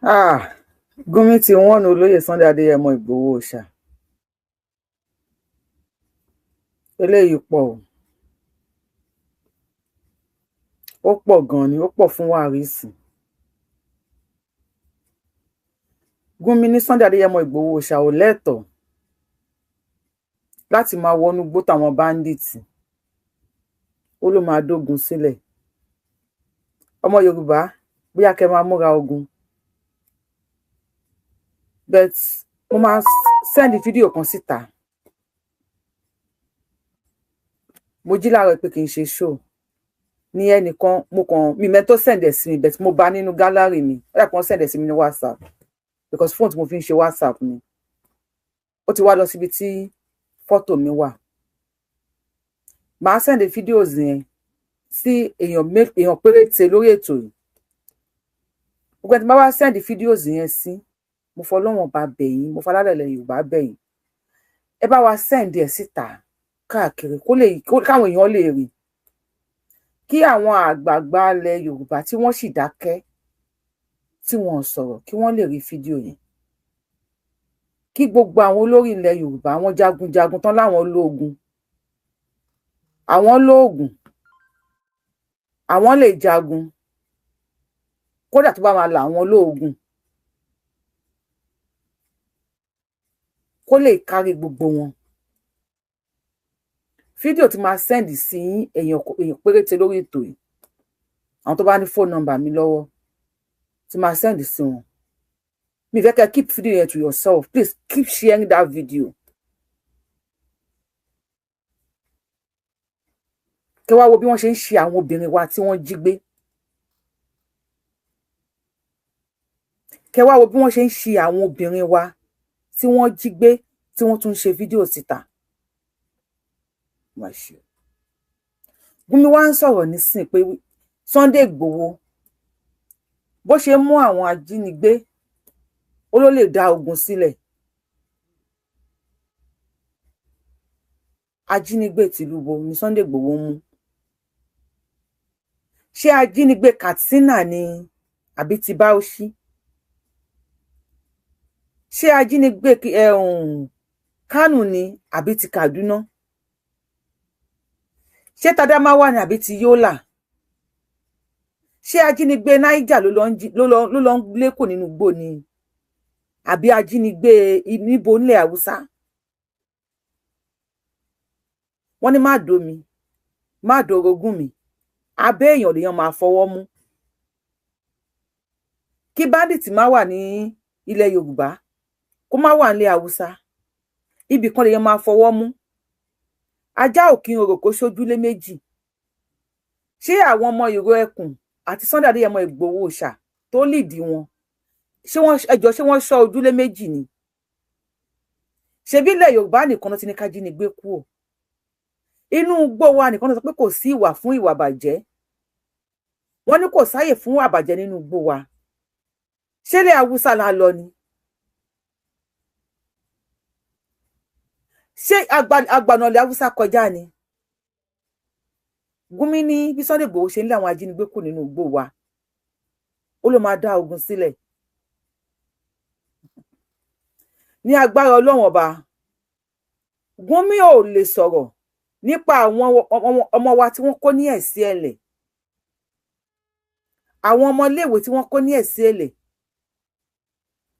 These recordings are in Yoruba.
um Gumi ti warn olóyè Sunday Adéyẹmọ Ìgbòho Òòṣà eléyìí pọ o, ó pọ̀ ganan ni, ó pọ̀ fún wárìsì. Gumi ní Sunday Adéyẹmọ Ìgbòho Òòṣà ò lẹ́tọ̀ọ́ láti máa wọnú igbó táwọn báńdíìtì, ó ló máa dógun sílẹ̀. Ọmọ Yorùbá, bóyá kẹ́ máa múra ogun, but mo máa send fídíò kan síta. Mo jí láàárọ̀ pé kí n ṣe show ní ẹnìkan, mo kàn mi mẹ́ tó send ẹ̀ sí mi, but mo bá nínú gallery mi. Ó dà pé wọ́n send ẹ̀ sí mi ní WhatsApp, because phone tí mo fi ń ṣe WhatsApp ni ó ti wá lọ síbi tí fọ́tò mi wà. Màá send videos yẹn sí èèyàn péréte lórí ètò yìí. Gbogbo ẹni tí bá wá send videos yẹn sí, mo fọlọ́wọ́n bá bẹ̀ yín, mo falálẹ̀lẹ̀ Yorùbá bẹ̀ yín, ẹ bá wa send ẹ̀ síta káàkiri kó lè káwọn èèyàn lè rí, kí àwọn àgbààgbà ilẹ̀ Yorùbá tí wọ́n sì dákẹ́, tí wọ́n sọ̀rọ̀, kí wọ́n lè rí fídíò yẹn, kí gbogbo àwọn olórí ilẹ̀ Yorùbá, àwọn jagunjagun tán láwọn lóògùn, àwọn lóògùn, àwọn lè jagun, kódà tó bá máa là àwọn lóògùn, kó lè kárí gbogbo wọn. Fídíò tí máa send sí èèyàn péréte lórí ètò yìí, àwọn tó bá ní phone number mi lọ́wọ́ tí máa send sí wọn. Mi fẹ́ kẹ́ keep fídíò yẹn to yourself. Please keep sharing that video. Kẹ́ wá wo bí wọ́n ṣe ń ṣe àwọn obìnrin wa tí wọ́n jí gbé. Kẹ́ wá wo bí wọ́n ṣe ń ṣe àwọn obìnrin wa tí wọ́n jí gbé, tí wọ́n tún ń ṣe fídíò síta. Gumi wá ń sọ̀rọ̀ nísìn pé Sunday Igboho, bó ṣe mú àwọn ajínigbé, ó ló lè dá ogun sílẹ̀. Ajínigbé tìlú bo ni Sunday Igboho mú? Ṣé ajínigbé Katsina ni àbí ti Bauchi? Ṣé ajínigbé Kánò ni àbí ti Kaduna? Ṣé tAdámáwá ni àbí ti Yola? Ṣé ajínigbé Niger ló lọ ń lékò nínú igbó ni àbí ajínigbé níbo nílẹ̀ Haúsá? Wọ́n ní má domi, má dorogún mi, abẹ́ èèyàn lèèyàn máa fọwọ́ mú. Kí bandit má wà ní ilẹ̀ Yorùbá, kó má wà nílẹ̀ Haúsá, ibì kan lèèyàn máa fọwọ́ mú. Ajá ò kí n rorò kó sójúlé méjì. Ṣé àwọn ọmọ ìró ẹkùn àti Sunday Adéyẹmọ Ìgbòho Òòṣà tó lìdí wọn, ṣé wọ́n ẹjọ́, ṣé wọ́n ṣọ́ ojúlé méjì ni? Ṣebí ilẹ̀ Yorùbá nìkan ló ti ní ká jínigbé kúrò. Inú igbó wa nìkan ló sọ pé kò sí ìwà fún ìwà bàjẹ́. Wọ́n ní kò sáyè fún àbàjẹ́ nínú igbó wa. Ṣé ilẹ̀ Haúsá la lọ ni? Ṣé agbàna ilẹ̀ Haúsá kọjá ni? Gumi ní bí Sunday Igboho ṣe ń lé àwọn ajínigbé kù nínú igbó wa, ó ló máa dá ogun sílẹ̀. Ní agbára Ọlọ́run ọba, Gumi ò lè sọ̀rọ̀ nípa àwọn ọmọ wa tí wọ́n kó ní Ẹ̀sìẹ̀lẹ̀, àwọn ọmọléèwé tí wọ́n kó ní Ẹ̀sìẹ̀lẹ̀,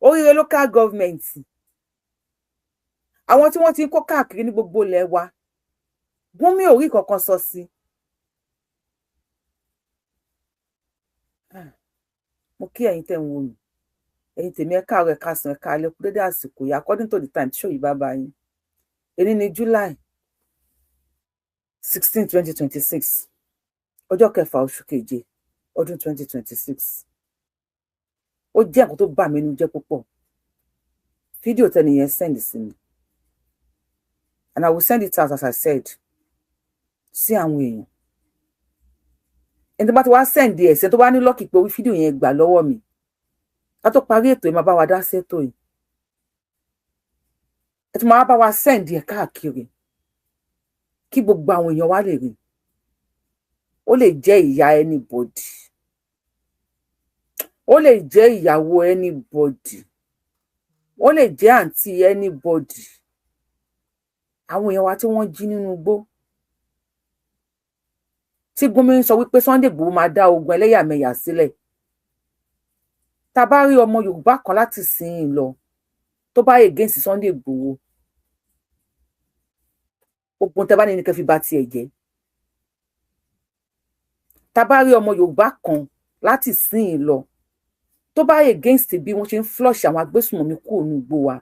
Oríire local government, àwọn tí wọ́n ti ń kó káàkiri ní gbogbo ilẹ̀ wa. Gumi ò rí kankan sọ sí. Mo kí ẹ̀yin tẹ́ ń wò mí, ẹ̀yin tèmi, ẹ káàárọ̀, ẹ káàsán, ẹ káalẹ́, kú dédé àsìkò yìí, according to the time tí ṣòyí bá bá yín. Èní ní July 16, 2026, ọjọ́ kẹfà oṣù keje ọdún 2026. Ó jẹ́ nǹkan tó bà mí nínú jẹ́ púpọ̀, fídíò tẹ́nìyẹn send sí mi, and I will send it out, as I said, sí àwọn èèyàn. Ẹni tó bá ti wá send ẹ̀ sí, ẹni tó bá ní lucky pé orí fídíò yẹn gbà lọ́wọ́ mi, ká tó parí ètò yìí, máa bá wa dá sétò yìí, ẹ tún máa bá wa send ẹ̀ káàkiri kí gbogbo àwọn èèyàn wa lè rí. Ó lè jẹ́ ìyá anybody, Ó lè jẹ́ ìyàwó anybody, ó lè jẹ́ àǹtí anybody. Àwọn èèyàn wa tí wọ́n jí nínú igbó, tí Gumi ń sọ wípé Sunday Igboho máa dá ogun ẹlẹ́yàmẹ̀yà sílẹ̀, tá a bá rí ọmọ Yorùbá kan láti sìn ín lọ tó bá against Sunday Igboho, gbogbo tẹ́ bá ní ní kẹ́ fi bà tiẹ̀ jẹ́. Tá a bá rí ọmọ Yorùbá kan láti sìn ín lọ tó bá against bí wọ́n ṣe ń flush àwọn agbésùnmọ̀mí kúrò ní igbó wa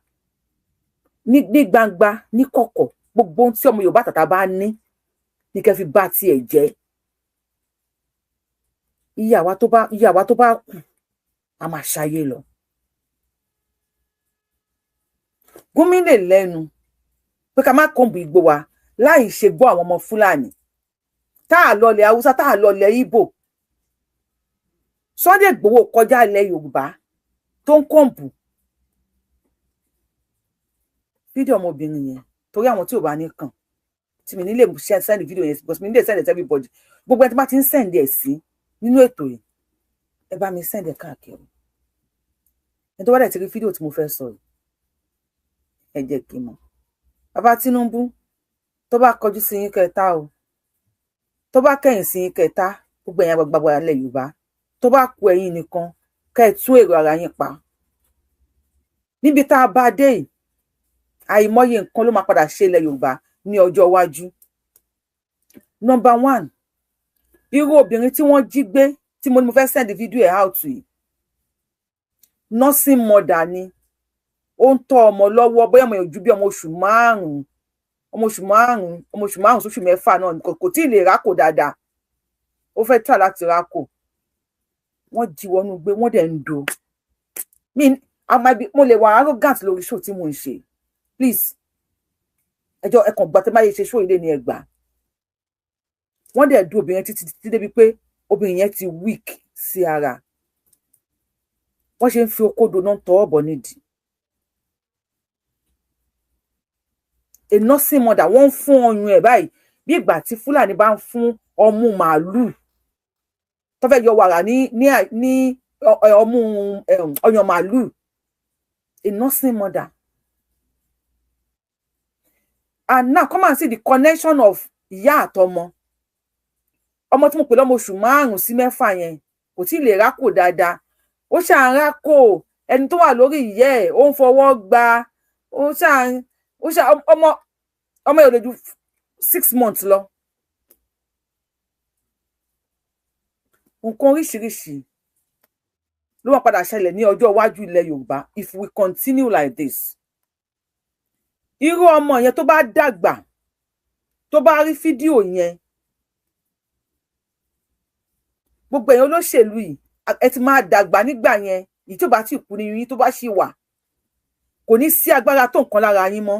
ní gbangba, ní kọ̀kọ̀, gbogbo ohun tí ọmọ Yorùbá tàtà bá ní ní kẹ́ fi bà tiẹ̀ jẹ́. Iye àwa tó bá kù, a máa ṣayé lọ. Gumi lè lẹ́nu pé ká má comb igbó wa láì ṣe gbọ́ àwọn ọmọ Fúlàní tá a lọlẹ̀ Haúsá, tá a lọlẹ̀ Ìgbò. Sunday Igboho kọjá ilẹ̀ Yorùbá tó ń comb. Fídíò ọmọbìnrin yẹn, torí àwọn tí ò bá ní kàn tí mi ní lè send fídíò yẹn, because mi ní lè send it to everybody. Gbogbo ẹni tí bá ti ń send ẹ̀ sí nínú ètò yìí, ẹ bá mi send ẹ̀ káàkiri. Ẹni tó bá dẹ̀ ti rí fídíò tí mo fẹ́ sọ yìí, ẹ jẹ́ kí n mọ̀. Bàbá Tinubu, tó bá kọjú sí yín kẹta o, tó bá kẹ̀yìn sí yín kẹta, gbogbo ẹ̀yin àgbààgbà ilẹ̀ Yorùbá, tó bá kù ẹ̀yin nìkan kẹ́ ẹ tún èrò ara yín pa. Níbi tá a bá dé yìí, àìmọye nǹkan ló máa padà ṣe ilẹ̀ Yorùbá ní ọjọ́ iwájú. Number one, irú obìnrin tí wọ́n jí gbé tí mo ní mo fẹ́ send video ẹ̀ out yìí, nursing mother ni. Ó ń tọ́ ọmọ lọ́wọ́, bóyá ọmọ yẹn ju bí ọmọ oṣù 5, ọmọ oṣù 5, ọmọ oṣù 5 sóṣù 6 náà, kò tí ì lè rákò dáadáa, ó fẹ́ tà láti rákò. Wọ́n jí wọnú gbé, wọ́n dẹ̀ ń do mi. Mo lè wà arrogant lórí show tí mo ń ṣe. Please, ẹjọ́ ẹ kàn gbà tẹ́ bá yẹ ṣe show ilé ni ẹ gbà. Wọ́n dẹ̀ du obìnrin títí títí débi pé obìnrin yẹn ti weak sí ara. Wọ́n ṣe ń fi okódo náà tọwọ́ bọ̀ nídìí. A nursing mother, wọ́n ń fún ọyàn ẹ̀ báyìí bí ìgbà tí Fúlàní bá ń fún ọmú màálùú tó fẹ́ yọ wàrà ní ọmú ọyàn màálùú. A nursing mother. And now come and see the connection of ìyá àtọmọ. Ọmọ tí mo pè lọ́mọ oṣù 5 sí 6 yẹn kò tí ì lè rákò dáadáa, ó ṣáà ń rákò. Ẹni tó wà lórí ìyẹ́ ẹ̀, ó ń fọwọ́ gba, ó ṣáà ọmọ yẹn ò lè ju 6 months lọ. Nǹkan oríṣiríṣi ló máa padà ṣẹlẹ̀ ní ọjọ́ iwájú ilẹ̀ Yorùbá if we continue like this. Irú ọmọ yẹn tó bá dàgbà, tó bá rí fídíò yẹn, gbogbo ẹ̀yin olóṣèlú yìí, ẹ ti máa dàgbà nígbà yẹn. Èyí tó bá ti kú nínú yín, tó bá ṣì wà, kò ní sí agbára tó nǹkan lára yín mọ́.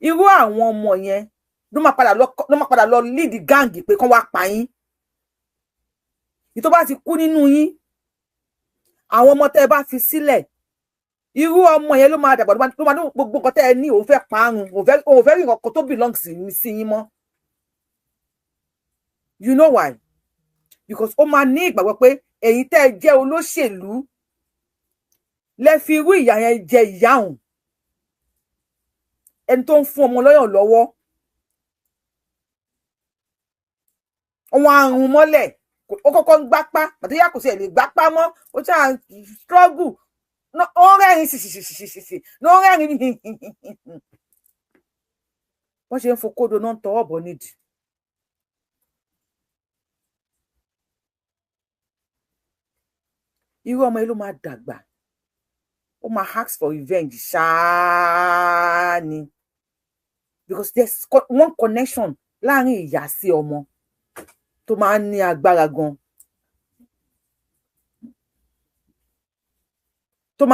Irú àwọn ọmọ yẹn ló máa padà lọ lead gang pé kán wá pa yín. Èyí tó bá ti kú nínú yín, àwọn ọmọ tẹ́ ẹ bá fi sílẹ̀, irú ọmọ yẹn ló máa dàgbà, ló máa ní gbogbo nǹkan tẹ́ ẹ ní, òun fẹ́ parun, òun fẹ́ rí nǹkan tó belong sí yín mọ́. You know why? Because ó máa ní ìgbàgbọ́ pé ẹ̀yin tẹ́ ẹ jẹ́ olóṣèlú lẹ fi irú ìyà yẹn jẹ ìyá òun, ẹni tó ń fún ọmọ lọ́yàn lọ́wọ́, wọn àrùn mọ́lẹ̀. Ó kọ́kọ́ ń gbápá pàtó yà, kò sí ẹ̀ lè gbápá mọ́, ó ṣáà struggle, ó rẹ́rìn ṣìṣìṣìṣìṣì ló rẹ́rìn. Wọ́n ṣe ń fokódo náà ń tọwọ́ bọ̀ nídìí. Irú ọmọ yìí ló máa dàgbà, ó máa ask for revenge ṣáá ni, because there's one connection láàrin ìyá sí ọmọ tó máa ń ní agbára gan, tó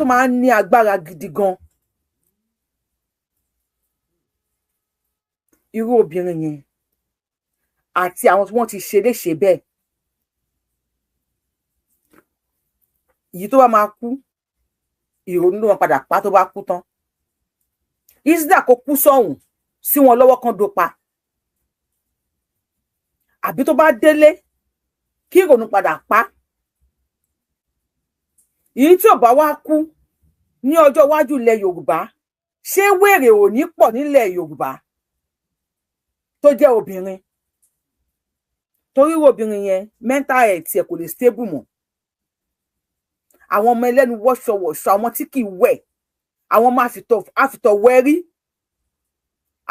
máa ń ní agbára gidi gan. Irú obìnrin yẹn àti àwọn tí wọ́n ti ṣe léṣe bẹ́ẹ̀, èyí tó bá máa kú, ìrònú ló máa padà pa. Tó bá kú tán, isda kó kú sọ́hùn sí wọn lọ́wọ́ kan do pa, àbí tó bá délé kí ìrònú padà pa. Èyí tí ò bá wá kú ní ọjọ́ iwájú ilẹ̀ Yorùbá, ṣé wèrè ò ní pọ̀ nílẹ̀ Yorùbá tó jẹ́ obìnrin? Torí obìnrin yẹn, mental health ẹ̀ kò lè stable mọ́. Àwọn ọmọ ẹlẹ́nu wọ́ṣọwọ̀ṣọ, àwọn tí kì í wẹ̀, àwọn ọmọ àfìtọ̀ wẹ́rí,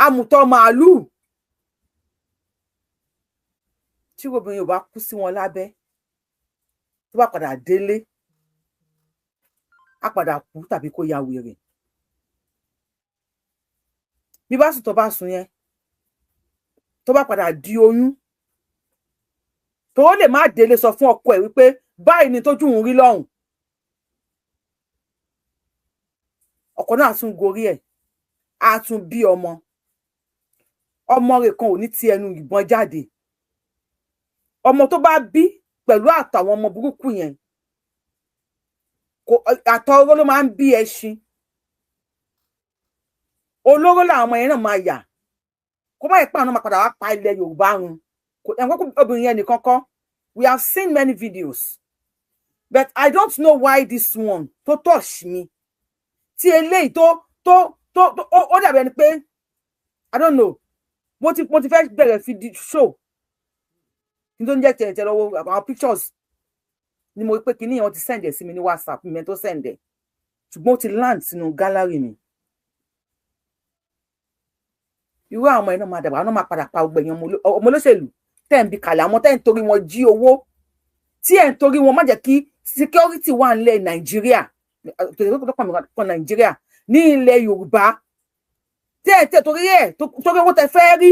amùtọ̀ màálùú, tí obìnrin ò bá kú sí wọn lábẹ́, tó bá padà délé, á padà kú tàbí kó ya wèrè. Bí bá sùn, tó bá sùn yẹn, tó bá padà di oyún, tó lè má délé sọ fún ọkọ ẹ̀ wípé báyìí ni tójú òun rí lọ́hùn, ọkọ náà tún gorí ẹ̀, á tún bí ọmọ. Ọmọ rẹ̀ kan ò ní ti ẹnu ìbọn jáde. Ọmọ tó bá bí pẹ̀lú àtàwọn ọmọ burúkú yẹn, àtọ̀ oró ló máa ń bí ẹṣin. Olóró làwọn ọmọ yẹn náà máa yà. Kó má yẹ pé àwọn máa padà wá pa ilẹ̀ Yorùbá run. Ẹ̀wọ̀n obìnrin yẹn nìkan kọ́. We have seen many videos, but I don't know why this one tó touch me, tí eléyìí tó ó dàbí ẹni pé, I don't know, mo ti fẹ́ bẹ̀rẹ̀ fi di show kí n tó ń jẹ́ tẹ̀tẹ̀ lọ́wọ́. Àwọn pictures ni mo rí pé kíní yẹn, wọ́n ti send ẹ̀ sí mi ní WhatsApp mi tó send ẹ̀, ṣùgbọ́n ó ti land sínú gallery mi. Irú àwọn ọmọ yẹn náà máa dàgbà, àwọn náà máa padà pa gbogbo èèyàn. Ọmọ olóṣèlú tẹ́ ń bi kalẹ̀, àwọn tẹ́ ń torí wọn jí owó, tí ẹ̀ ń torí wọn má jẹ́ kí security wà nílẹ̀ Nàìjíríà, kan Nàìjíríà, ní ilẹ̀ Yorùbá, tí ẹ̀ tẹ́ torí ẹ̀, torí owó tẹ́ fẹ́ rí.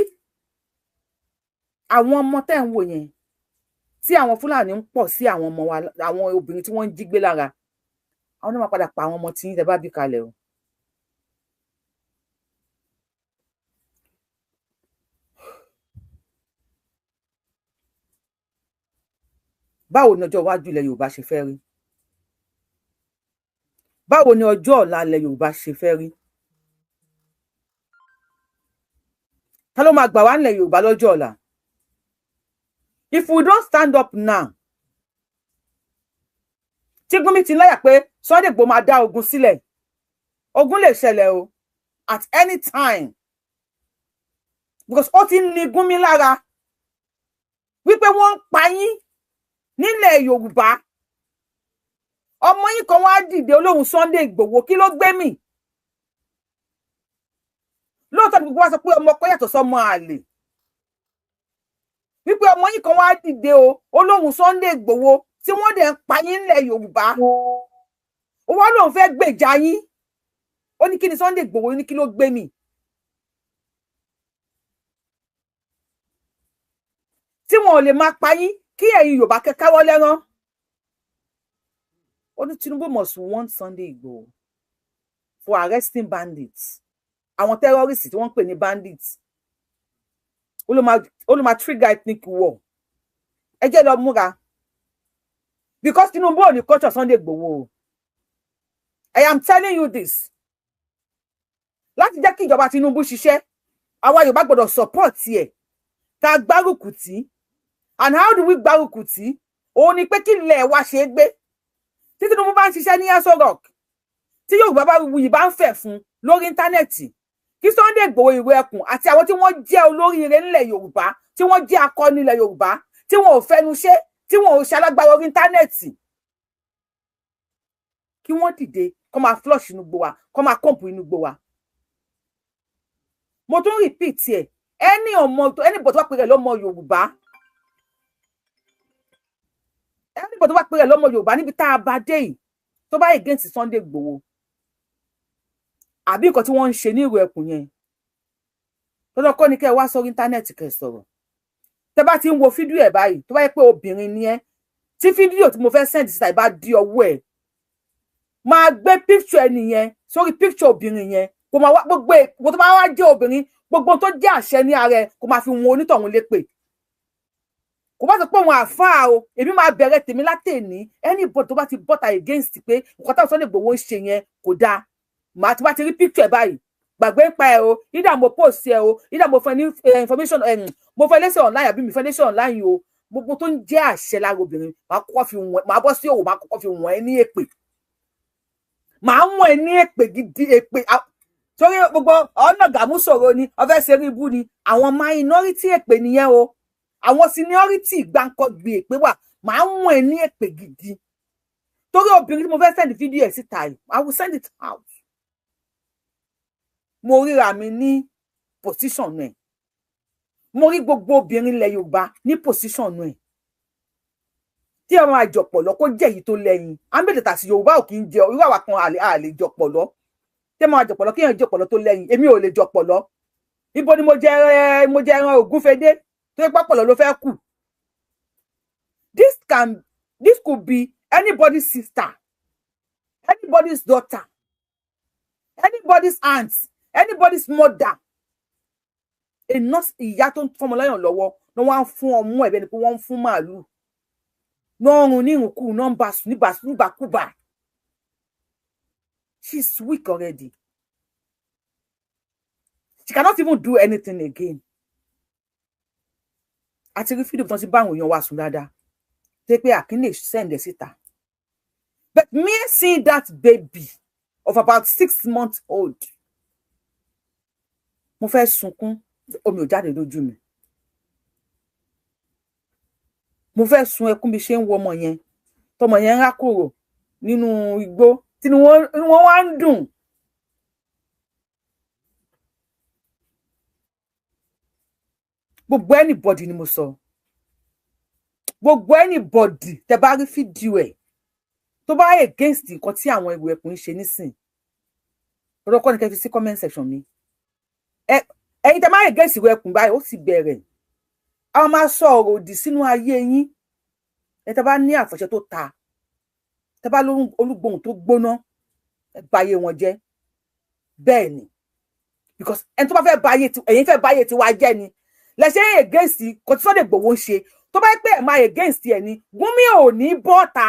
Àwọn ọmọ tẹ́ ń wò yẹn, tí àwọn Fúlàní ń pọ̀ sí, àwọn ọmọ wa, àwọn obìnrin tí wọ́n ń jí gbé lára, àwọn náà máa padà pa àwọn ọmọ tí yín tẹ́ bá bí kalẹ̀ o. Báwo ni ọjọ́ iwájú ilẹ̀ Yorùbá ṣe fẹ́ rí? Báwo ni ọjọ́ ọ̀la ilẹ̀ Yorùbá ṣe fẹ́ rí? Ta ló máa gbà wá nílẹ̀ Yorùbá lọ́jọ́ ọ̀la? If we don't stand up now, tí Gumi ti láyà pé Sunday Igboho máa dá ogun sílẹ̀, ogun lè ṣẹlẹ̀ o at any time, because ó ti ń ní Gumi lára wípé wọ́n ń pa yín nílẹ̀ Yorùbá. Ọmọ yín kan wá dìde olóhùn Sunday Igboho, kí ló gbé mì? Lóòótọ́ ni gbogbo wa sọ pé ọmọ ọkọ yàtọ̀ sọmọ àlè, wípé ọmọ yín kan wá dìde o, olóhùn Sunday Igboho, tí wọ́n dẹ̀ ń pa yín nílẹ̀ Yorùbá, ó wá lóun fẹ́ gbèjà yín. Ó ní kí ni Sunday Igboho ní, kí ló gbé mì? Tí wọn ò lè máa pa yín, kí ẹ̀yin Yorùbá kẹ́ káwọ́ lẹ́rán. Ó ní Tinubu must want Sunday Igboho for arresting bandits, àwọn terrorists tí wọ́n ń pè ní bandits. Ó ló máa trigger ethnic war. Ẹ jẹ́ lọ múra, because Tinubu ò ní culture Sunday Igboho o. I am telling you this láti jẹ́ kí ìjọba Tinubu ṣiṣẹ́. Àwa Yorùbá gbọ́dọ̀ support ẹ̀, ká gbárùkù tì. And how do we gbárùkù tì? Òun ni pé kí ilẹ̀ wa ṣe é gbé. Tí Tinubu bá ń ṣiṣẹ́ ní Aso Rock, tí Yorùbá bá wuyì bá ń fẹ̀ fún lórí íńtánẹ́ẹ̀tì, kí Sunday Igboho, ìwé ẹkùn àti àwọn tí wọ́n jẹ́ olóríire nílẹ̀ Yorùbá, tí wọ́n jẹ́ akọni nílẹ̀ Yorùbá, tí wọn ò fẹnu ṣe, tí wọn ò ṣe alágbára orí íńtánẹ́ẹ̀tì, kí wọ́n dìde, kó máa flush inú gbó wa, kó máa comb inú gbó wa. Mo tún repeat ẹ, ẹni ọmọ, anybody tó bá pè rẹ̀ lọ́mọ Yorùbá, anybody tó bá pè rẹ̀ lọ́mọ Yorùbá níbi tá a bá dé yìí, tó bá against Sunday Igboho àbí nǹkan tí wọ́n ń ṣe ní ìrù ẹkùn yẹn, tọ́jọ́ kọ́ ni kẹ́ ẹ wá sórí íńtánẹ́ẹ̀tì kẹ́ ẹ sọ̀rọ̀. Tẹ́ bá ti ń wo fídíò ẹ̀ báyìí, tó bá yẹ pé obìnrin ni ẹ́, tí fídíò tí mo fẹ́ send síta ìbá di ọwọ́ ẹ̀, máa gbé picture ẹni yẹn sórí picture obìnrin yẹn, kò máa wá gbogbo èkó tó bá wá jẹ́ obìnrin, gbogbo tó jẹ́ àṣẹ ní ara ẹ̀, kò máa fi wọn onítọ̀hún lépè. Kò bá sọ pé òun àáfàá o, èmi máa bẹ̀rẹ̀ tèmi látẹ̀ní. Anybody tó bá ti bọ́ta against pé nǹkan táwọn Sunday Igboho ń ṣe yẹn kò dáa, màá ti bá ti rí picture ẹ̀ báyìí, gbàgbé ń pa ẹ o. Ìdá mo post ẹ o, ìdá mo fẹ́ ní information, mo fẹ́ lẹ́sẹ̀ online àbí mi fẹ́ lẹ́sẹ̀ online o, gbogbo tó ń jẹ́ àṣẹ lára obìnrin, màá kọ́kọ́ fi wọ́n, màá bọ́ sí òwò, màá kọ́kọ́ fi wọ́n ẹ ní èpè. Màá mú ẹ ní èpè gidi, èpè torí gbogbo ọ̀nà gàmúsọ̀rọ̀ ni ọ̀fẹ́ ṣe rí ibú ni. Àwọn minority èpè nìyẹn o. Àwọn seniority gbáǹkọ́gbì èpè wà. Màá mú ẹ ní èpè gidi torí obìnrin tí mo fẹ́ send fídíò ẹ̀ síta yìí, I will send it out. Mo ríra mi ní position ẹ̀, mo rí gbogbo obìnrin ilẹ̀ Yorùbá ní position ẹ̀. Tí ẹ máa jọ̀pọ̀lọ́, kó jẹ́ èyí tó lẹ́yìn ámbẹ̀lẹ̀ tàṣí. Yorùbá ò kì í jẹ irú àwa kan, àlè jọ̀pọ̀lọ́. Tí ẹ máa jọ̀pọ̀lọ́, kí èèyàn jọ̀pọ̀lọ́ tó lẹ́yìn. Èmi ò lè jọ̀pọ̀lọ́. Ibo ni mo jẹ? Mo jẹ ẹran ògúnfedé tó yẹ pọ̀pọ̀lọ́ ló fẹ́ kù. This could be anybody's sister, anybody's daughter, anybody's aunt, anybody's mother. A nurse, ìyá tó ń fọmọ lọ́yàn lọ́wọ́ ni wọ́n á fún ọmú ẹ̀ bẹ́ẹ̀ ni pé wọ́n ń fún màálù lọ́rùn ní ìrùnkù nọ́mbà nígbàkúbà. She's weak already. She cannot even do anything again. Àti rí fídíò tó ti bá àwọn èèyàn wa sùn dáadáa tó pé àkín lè send ẹ̀ síta. But me seeing that baby of about 6 months old, mo fẹ́ sunkún, omi ò jáde lójú mi. Mo fẹ́ sun ẹkún bí ṣe ń wo ọmọ yẹn, tọmọ yẹn ń rákòrò nínú igbó, tí wọ́n wá ń dùn. Gbogbo anybody ni mo sọ, gbogbo anybody tẹ bá rí fídíò ẹ̀ tó bá against nǹkan tí àwọn ìwé ẹkùn ń ṣe nísìn, ọ̀rọ̀ kọ́ ni kẹ́ fi sí comment section mi. Ẹ̀yin tẹ máa against ìwé ẹkùn báyìí, ó sì bẹ̀rẹ̀, a máa sọ ọ̀rọ̀ òdì sínú ayé yín. Ẹ tẹ bá ní àfọ̀ṣẹ tó ta, tẹ bá olúgbòhùn tó gbóná, ẹ báyé wọn jẹ́. Bẹ́ẹ̀ ni, because ẹni tó bá fẹ́ báyé ti ẹ̀yin fẹ́ báyé tiwa jẹ́ ni lẹ́sẹ̀ against kò tí Sunday Igboho ń ṣe. Tó bá yẹ pé ẹ̀ máa against ẹ̀ ni, Gúnmi ò ní bọ́ta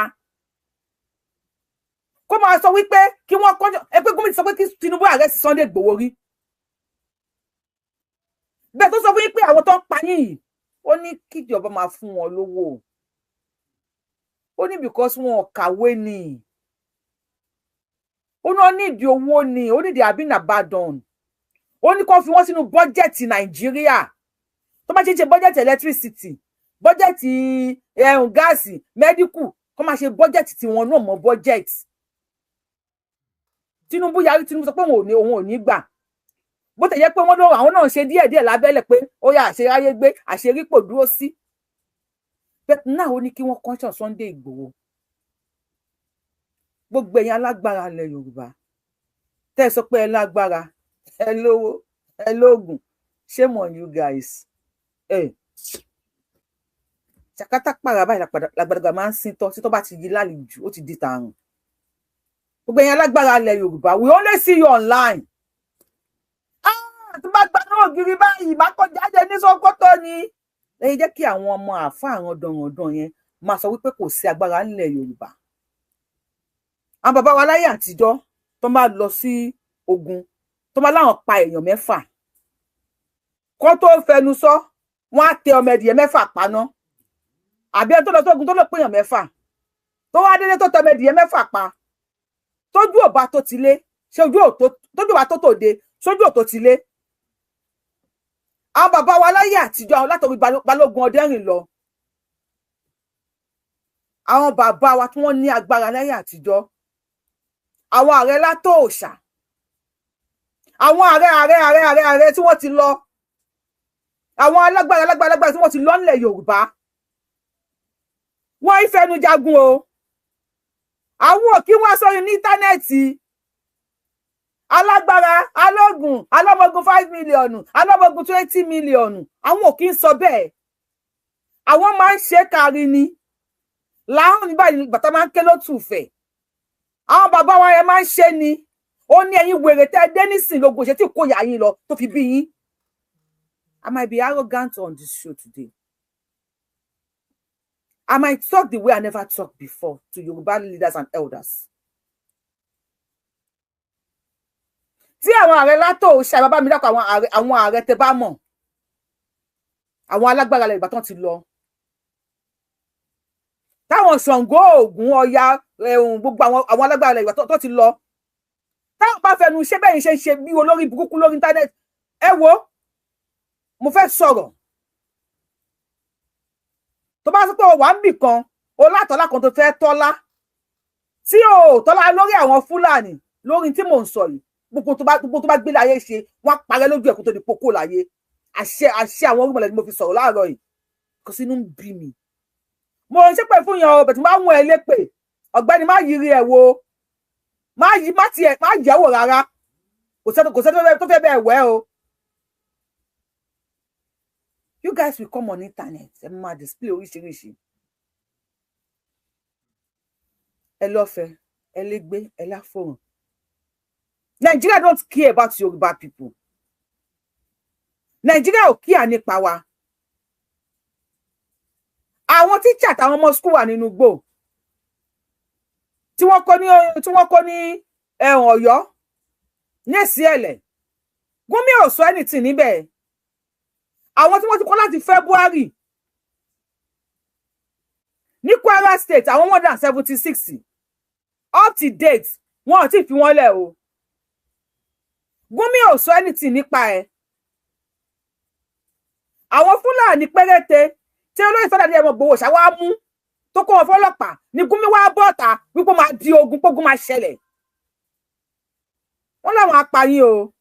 kó máa sọ wípé kí wọ́n kọjọ ẹ pé Gúnmi ti sọ pé kí Tinubu arrest Sunday Igboho rí bẹ́ẹ̀, tó sọ fún yín pé àwọn tó ń pa yín yìí, ó ní kíjọba máa fún wọn lówó. Ó ní because wọn ò kàwé ni, ó náà nídìí owó ni, ó nídìí àbínàbàdàn. Ó ní kó fi wọn sínú bọ́jẹ̀tì Nàìjíríà, tó bá ṣe ń ṣe bọ́jẹ̀tì electricity, bọ́jẹ̀tì ẹ̀hún, gáàsì, medical, kó máa ṣe bọ́jẹ̀tì tiwọn náà mọ́ bọ́jẹ̀tì. Tinubu yarí. Tinubu sọ pé òun ò ní gbà, bó tẹ̀ jẹ́ pé wọ́n lọ àwọn náà ń ṣe díẹ̀díẹ̀ lábẹ́lẹ̀ pé ó yà àṣeráyé gbé àṣerípò dúró sí. But náà, ó ní kí wọ́n caution Sunday Igboho. Gbogbo ẹ̀yin alágbára ilẹ̀ Yorùbá tẹ́ ẹ sọ pé ẹ lágbára, ẹ lówó, ẹ lóògùn, shame on you guys. Ẹ ṣàkátà pàrà báyìí làgbàdàgbà máa ń sin tọ́ tí tó bá ti di lálejò, ó ti di tààrùn. Gbogbo ẹ̀yin alágbára ilẹ̀ Yorùbá, we only see you online. Ah, tó bá gba náà ògiri báyìí, má kọ jáde ní Sókótó ni. Lẹ́yìn jẹ́ kí àwọn ọmọ àáfàá àwọn dọ̀rọ̀dọ̀ yẹn máa sọ wípé kò sí agbára nílẹ̀ Yorùbá. Àwọn bàbá wa láyé àtijọ́, tó máa lọ sí ogun, tó máa láwọn pa èèyàn 6, kó tó fẹnu sọ, wọn á tẹ ọmọ ẹdìyẹ 6 paná. Àbí ẹni tó lọ sógun, tó lọ pé èèyàn 6, tó wá délé, tó tẹ ọmọ ẹdìyẹ 6 pa, tójú ò bá tó ti lé, ṣé ojú ò tó? Tójú ò bá tó tòde, sójú ò tó ti lé? Àwọn bàbá wa láyé àtijọ́, látọ̀rí Balógun Ọdẹ́rìn lọ, àwọn bàbá wa tí wọ́n ní agbára láyé àtijọ́, àwọn ààrẹ látòòṣà, àwọn ààrẹ ààrẹ ààrẹ ààrẹ ààrẹ tí wọ́n ti lọ, àwọn alágbára alágbára alágbára tí wọ́n ti lọ nílẹ̀ Yorùbá, wọ́n ń fẹnu jagun o. Àwọn òkí wọn sórí ní íńtánẹ́ẹ̀tì, alágbára, alógun, alọ́mọgun 5 million, alọ́mọgun 20 million, àwọn ò kí ń sọ bẹ́ẹ̀. Àwọn máa ń ṣe kárí ni láwọn ní báyìí, bàtà máa ń ké lótùfẹ̀. Àwọn bàbá wa yẹn máa ń ṣe ni. Ó ní ẹ̀yin wèrè tẹ́ ẹ dé nísìn lógun ṣe tí kò yà yín lọ tó fi bí yín. I might be arrogant on this show today. I might talk the way I never talked before to Yoruba leaders and elders. Tí àwọn ààrẹ látò ṣe bàbá mi dákọ, àwọn ààrẹ, àwọn ààrẹ tẹ bá mọ̀, àwọn alágbára ilẹ̀ Ìbàdàn ti lọ, táwọn Ṣàngó, Ògún, Ọya, ẹ̀hún, gbogbo àwọn alágbára ilẹ̀ Ìbàdàn tó ti lọ. Táwọn bá fẹnu ṣé bẹ́ẹ̀ ṣe ń ṣe bí olórí burúkú lórí internet. Ẹ wo, mo fẹ́ sọ̀rọ̀. Tó bá sọ pé o wà ń bì kan, o látọ̀lá kan tó fẹ́ tọ́lá tí o tọ́lá lórí àwọn Fúlàní, lórí tí mò ń sọ yìí, gbogbo tó bá gbélé ayé ṣe, wọ́n á parẹ́ lójú ẹ̀kú tó di kókó láyé. Àṣẹ, àṣẹ àwọn orúmọlẹ̀ ni mo fi sọ̀rọ̀ láàárọ̀ yìí. Kò sínú ń bí mi, mo ń ṣépè fún yan o, bẹ̀tí máa ń wọ̀n ẹ lépè. Ọ̀gbẹ́ni, má yiri ẹ̀ wo, má yí, má tiẹ̀ má yẹ̀wò rárá. Kò sẹ́ni tó fẹ́ bẹ́ẹ̀ wẹ́ o. You guys will come on internet, ẹ máa display oríṣiríṣi. Ẹ lọ́fẹ̀ẹ́, ẹ légbé, ẹ láfòrùn. Nigeria don't care about Yoruba people. Nigeria ò kíà nípa wa. Àwọn tíṣà àtàwọn ọmọ school wà nínú igbó tí wọ́n kó ní ẹ̀hún Ọ̀yọ́ ní èsì ẹ̀lẹ̀. Gúnmi ò sọ anything níbẹ̀. Àwọn tí wọ́n ti kọ́ láti February ní Kwara State, àwọn 176 up to date, wọn ò tí ì fi wọ́n lẹ̀ o. Gúnmi ò sọ anything nípa ẹ̀. Àwọn Fúlàní péréte tí olóyè Sunday Adéyẹmọ Ìgbòho ṣàwá mú tó kó wọn fọlọ́pàá ní Gúnmi wá bọ́ta wípé máa di ogun, pógun máa ṣẹlẹ̀. Wọ́n láwọn apààyàn o.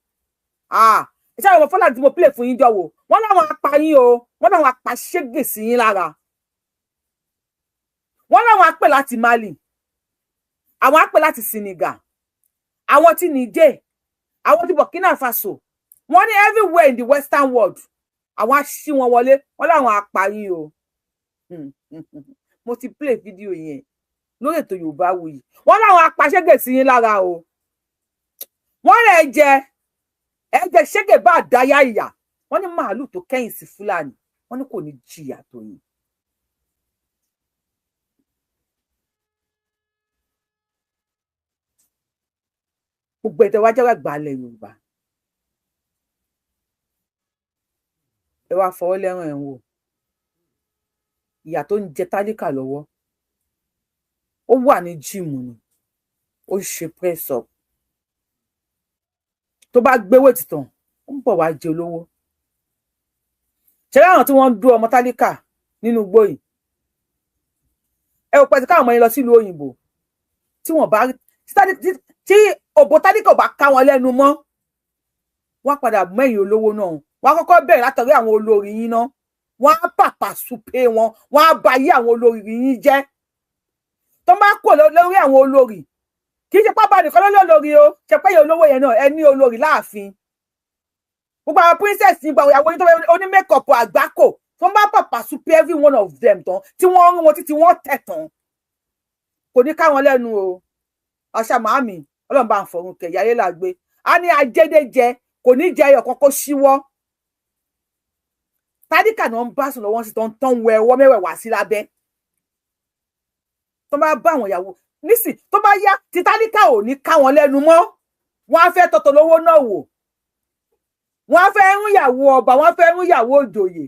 Ṣé àwọn Fúlàní tí mo play fún yín jọ wò, wọ́n láwọn apààyàn o. Wọ́n láwọn apàṣégè sí yín lára. Wọ́n láwọn apè láti Mali, àwọn apè láti Senegal, àwọn tí Niger, àwọn tí Burkina Faso. Wọ́n ní everywhere in the western world, àwọn á ṣí wọn wọlé. Wọ́n láwọn apààyàn o. Mo ti play fídíò yẹn lórí ètò Yorùbá Wuyì. Wọ́n láwọn apàṣégè sí yín lára o. Wọ́n lè jẹ ẹ jẹ ṣégè bá àdáyà ìyà. Wọ́n ní màálù tó kẹ́yìn sí Fúlàní, wọ́n ní kò ní jìyà tó yín. Gbogbo ẹ̀tẹ̀ wá jẹ́wọ́ àgbà ilẹ̀ Yorùbá, ẹ wá fọwọ́ lẹ́ràn, ẹ̀ ń wò ìyà tó ń jẹ tálíkà lọ́wọ́. Ó wà ní gym ni, ó ń ṣe press up. Tó bá gbé weight tán, ó ń bọ̀ wá jẹ olówó. Ṣe láwọn tí wọ́n ń dú ọmọ tálíkà nínú igbó yìí? Ẹ ò pẹ́ tí káwọn ọmọ yẹn lọ sílùú òyìnbó, tí wọ́n bá tí òbò tálíkà ò bá ká wọn lẹ́nu mọ́, wọ́n á padà mẹ́yìn olówó náà. Wọ́n á kọ́kọ́ bẹ̀rẹ̀ látọ̀rí àwọn olórí yín náà. Wọ́n á pàpà súpé wọn, wọ́n á ba ayé àwọn olórí yín jẹ́. Tó bá kò lórí àwọn olórí, kì í ṣe pápá nìkan lórí olórí o. Ṣe pé yẹn olówó yẹn náà, ẹ ní olórí láàfin. Gbogbo àwọn princess ní gbogbo àwọn tó oní makeup àgbákò, tó bá pàpà súpé every one of them tán, tí wọ́n rún wọn títí wọ́n tẹ̀ tán, kò ní ká wọn lẹ́nu o. Àṣà màámi, Ọlọ́run bá ń fọ̀run kẹ̀yà ayé làgbé á ní ajédéjẹ, kò ní jẹ ẹyọ kan kó ṣíwọ́. Tálíkà náà ń bá sùn lọ́wọ́ sí, tó ń tán wẹ ọwọ́ mẹ́wẹ̀ẹ̀wá sí lábẹ́, tó bá bá àwọn ìyàwó nísì. Tó bá yá, tí tálíkà ò ní ká wọn lẹ́nu mọ́, wọ́n á fẹ́ tọ́tọ̀ lówó náà wò. Wọ́n á fẹ́ ń yàwó ọba, wọ́n á fẹ́ ń yàwó òjòyè,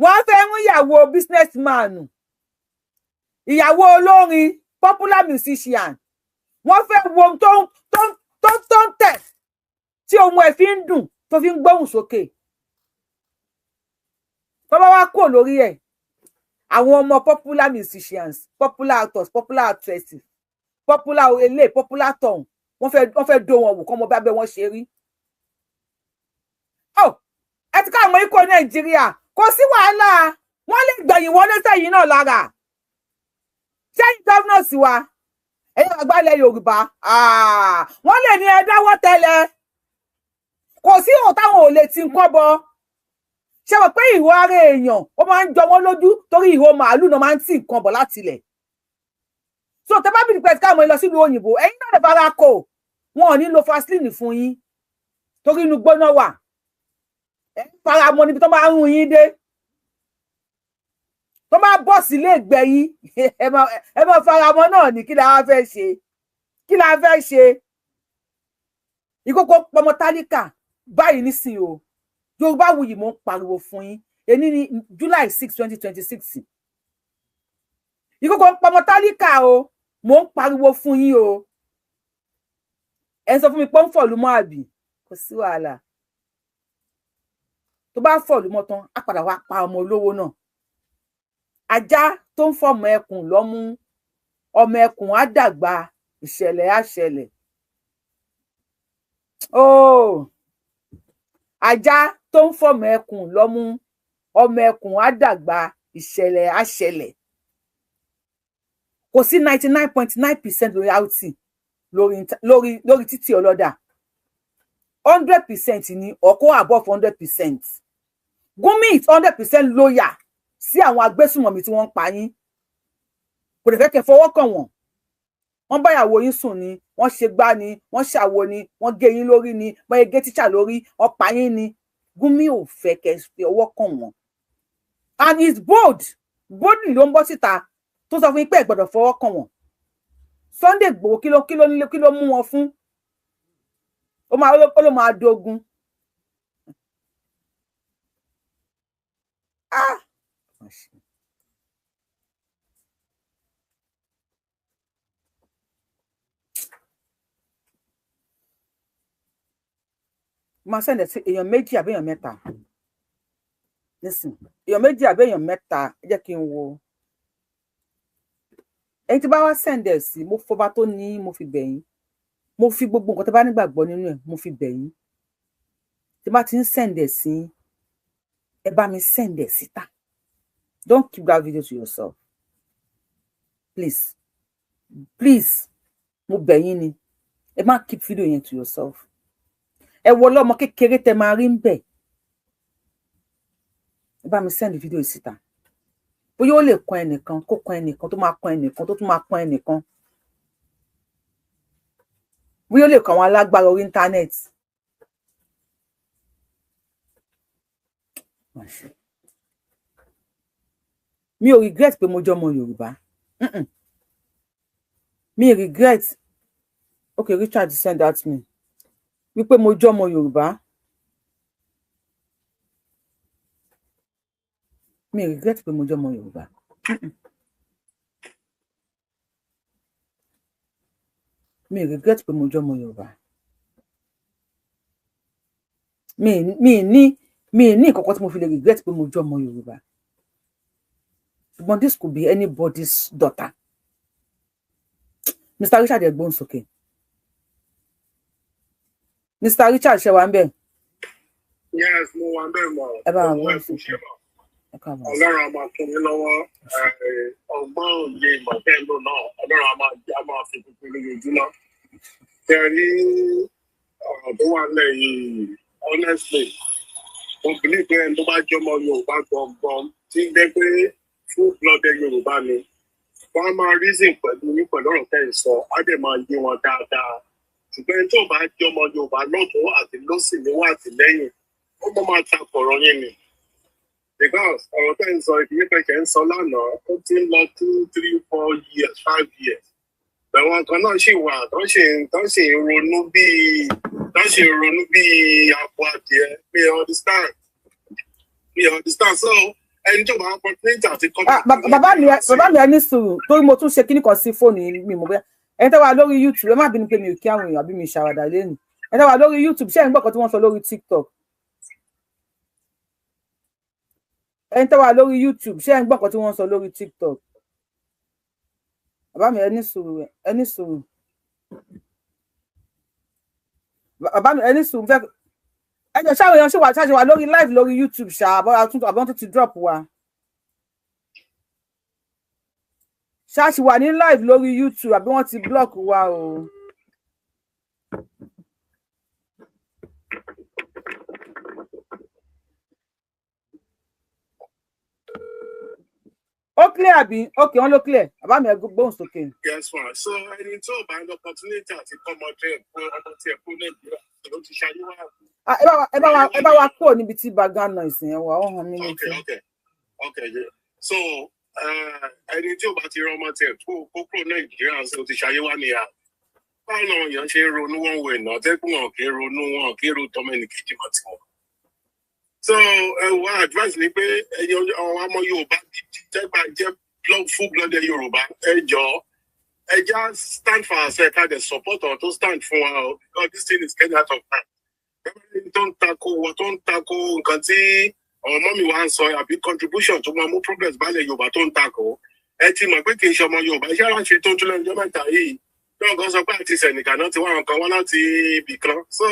wọ́n á fẹ́ ń yàwó businessman, ìyàwó olórin, popular musician. Wọ́n fẹ́ wo ohun tó ń tẹ̀ tí ohun ẹ̀ fi ń dùn, tó fi ń gbóhùn sókè. Tó bá wá kúrò lórí ẹ̀, àwọn ọmọ popular musicians, popular actors, popular actresses, popular ele, popular tọ̀hún, wọ́n fẹ́ dó wọn wò, kọ́ ọmọ bá bẹ́ wọ́n ṣe rí. Ẹ ti ká àwọn ikọ̀ Nàìjíríà, kò sí wàhálà. Wọ́n lè gbẹ̀yìn wọlé sẹ́yìn náà lára sẹ́yìn governors wa, ẹ̀yin àgbà ilẹ̀ Yorùbá. Wọ́n lè ní ẹ dáwọ́ tẹ́lẹ̀. Kò sí òun táwọn ò lè ti ń kọ́ bọ. Ṣe mọ̀ pé ìhó ara èèyàn, ó máa ń jọ wọ́n lójú, torí ìhó màálù náà máa ń tì nǹkan bọ̀ láti ilẹ̀. So tẹ bá bìrì pé káwọn lọ sílùú òyìnbó, ẹ̀yin náà lè fara kò. Wọn ò ní lo Vaseline fún yín, torí inú gbóná wà. Ẹ fara mọ́ níbi tó máa ń rún yín dé, tó máa bọ̀ sílé ìgbẹ́ yín. Ẹ máa fara mọ́ náà ní. Kí la wá fẹ́ ṣe? Kí la fẹ́ ṣe? Ìkókó pọmọ tálíkà báyìí nísìnyí o. Yorùbá Wuyì, mò ń pariwo fún yín. Èní ní July 6, 2026. Ìkókó pọmọ tálíkà o. Mò ń pariwo fún yín o. Ẹ sọ fún mi pé ó ń fọ̀lú mọ́ àbí? Kò sí wàhálà. Tó bá fọ̀lú mọ́ tán, á padà wá pa ọmọ olówó náà. Ajá tó ń fọmọ ẹkùn lọ́mú, ọmọ ẹkùn á dàgbà, ìṣẹ̀lẹ̀ á ṣẹlẹ̀. Oh, ajá tó ń fọmọ ẹkùn lọ́mú, ọmọ ẹkùn á dàgbà, ìṣẹ̀lẹ̀ á ṣẹlẹ̀. Kò sí 99.9% lórí outi lórí títì ọlọ́dà. 100% ni ọkọ, above 100%. Gumi is 100% loyal sí àwọn agbésùnmọ̀mí tí wọ́n ń pa yín. Kò lè fẹ́ kẹ́ fọwọ́ kàn wọ́n. Wọ́n báyàwó yín sùn ni, wọ́n ṣe gbá ni, wọ́n ṣàwo ni, wọ́n gé yín lórí ni, wọ́n yẹ gé tíṣà lórí, wọ́n pa yín ni. Gumi ò fẹ́ kẹ́ fi ọwọ́ kàn wọ́n, and he is bold, boldly ló ń bọ́ síta tó sọ fún yín pé ẹ gbọ́dọ̀ fọwọ́ kàn wọ́n. Sunday Igboho, kí ló mú wọn fún? Ó ló máa dogun. Ah, máa send ẹ̀ sí èèyàn méjì àbí èèyàn mẹ́ta nísìn, èèyàn méjì àbí èèyàn mẹ́ta. Ẹ jẹ́ kí n wo ẹni tí bá wá send ẹ̀ sí. Mo fọba tó ní, mo fi bẹ̀ yín, mo fi gbogbo nǹkan tó bá nígbàgbọ́ nínú ẹ̀, mo fi bẹ̀ yín. Tí bá ti ń send ẹ̀ sí, ẹ bá mi send ẹ̀ síta. Don't keep that video to yourself, please, please. Mo bẹ̀ yín ni, ẹ má keep video yẹn to yourself. Ẹ wọ ọlọ́mọ kékeré tẹ máa rí ń bẹ̀. Ẹ bá mi send video yìí síta. Bóyá ó lè kan ẹnìkan, kó kan ẹnìkan, tó máa kan ẹnìkan, tó tún máa kan ẹnìkan. Bóyá ó lè kan àwọn alágbára orí íńtánẹ́ẹ̀tì. Mi ò regret pé mo jẹ́ ọmọ Yorùbá. Mi regret. Okay, Richard send that me wípé mo jẹ́ ọmọ Yorùbá. Mi regret pé mo jẹ́ ọmọ Yorùbá. Mi regret pé mo jẹ́ ọmọ Yorùbá. Mi ní nǹkan kan tí mo fi lè regret pé mo jẹ́ ọmọ Yorùbá, ṣùgbọ́n this could be anybody's daughter. Mr. Richard, ẹ gbóhùn sókè. Mr. Richard, ṣe wà ń bẹ̀? Yes, mo wà ń bẹ̀ mọ́. Ẹ bá wa gbóhùn sókè. Ẹ káàbọ̀. Ọlọ́run á máa fún yín lọ́wọ́. Ọgbọ́n, òye, ìmọ̀ tẹ́ ń lò náà, Ọlọ́run á máa fi tuntun lójoojúmọ́. Tẹ rí ọ̀rọ̀ tó wà nílẹ̀ yìí, honestly, mo believe pé ẹni tó bá jọmọ Yorùbá gangan, tí ń jẹ́ pé full blooded Yorùbá ni, wọ́n á máa reason pẹ̀lú yín, pẹ̀lú ọ̀rọ̀ tẹ́ ń sọ, á dẹ̀ máa yé wọn dáadáa. Ṣùgbọ́n ẹni tó bá jọmọ Yorùbá lọ́tún àti lọ́sì, níwọ̀n àti lẹ́yìn, ó mọ̀ máa takọ̀rọ̀ yín ni, because ọ̀rọ̀ tẹ́ ń sọ, ìdílé pẹ̀kẹ́ ń sọ lánàá, ó ti ń lọ 2, 3, 4 years, 5 years. Àwọn kan náà ṣì wà tó ṣì ń ronú bíi àpò adìẹ. Mi understand, mi understand. So ẹni tó bá opportunity àti kọ́. Bàbá mi, ẹ ní sùúrù, torí mo tún ṣe kíní kan sí fóònù yìí. Mi mọ̀ bóyá ẹni tó wà lórí YouTube, ẹ má bínú pé mi ò kí àwọn èèyàn àbí mi ṣàwàdà lẹ́nu. Ẹni tó wà lórí YouTube, ṣé ẹ̀ ń gbọ́ kan tí wọ́n sọ lórí TikTok? Ẹni tó wà lórí YouTube, ṣé ẹ̀ ń gbọ́ kan tí wọ́n sọ lórí TikTok? Bàbá mi, ẹ ní sùúrù, ẹ ní sùúrù. Bàbá mi, ẹ ní sùúrù. Fẹ́ ẹ jọ, ṣáà èèyàn ṣì wà, ṣáà ṣe wà lórí live lórí YouTube ṣá, àbọ̀ tó ti drop wa? Ṣáà ṣì wà ní live lórí YouTube àbí wọ́n ti block wa o? Ó clear àbí? Ok, wọn ló clear. Bàbá mi, ẹ gbóhùn sókè. Yes ma. So ẹni tó bá ní opportunity àti kọ́mọ tí ẹ̀ kó ọmọ tí ẹ̀ kó Nàìjíríà ló ti ṣayé wá. Ah, ẹ bá wa kúrò níbi tí background noise yẹn wà, ó hàn mí létí. Okay, yeah. So ẹni tí ò bá ti rán ọmọ tiẹ̀ kó kúrò Nàìjíríà, ṣe ó ti ṣayé wá nìyà. Báwo làwọn èèyàn ṣe ń ronú wọn wo ìná tẹ́kùn? Wọn kì í ronú, wọn kì í ro tọmọ ẹnì kejì mọ́ tiwọn. So ẹ wá, advice ni pé ẹ̀yin àwọn ọmọ Yorùbá gidi tẹ́gbà jẹ́ blood, full blooded Yorùbá, ẹ jọ̀ọ́, Ẹ já stand for ourselves, ká dẹ̀ support or tó stand fún wa o, because this thing is getting out of hand. Ẹni tó ń tako wa, tó ń tako nǹkan tí àwọn ọmọ mi wá ń sọ, àbí contribution tó máa mú progress bálẹ̀ Yorùbá tó ń tako, ẹ ti mọ̀ pé kì í ṣe ọmọ Yorùbá. Iṣẹ́ aláṣẹ tó ń tún lẹ́nu ọjọ́ mẹ́ta yìí náà kan sọ pé àti Senegal náà ti wá àwọn kan wá láti ibì kan. So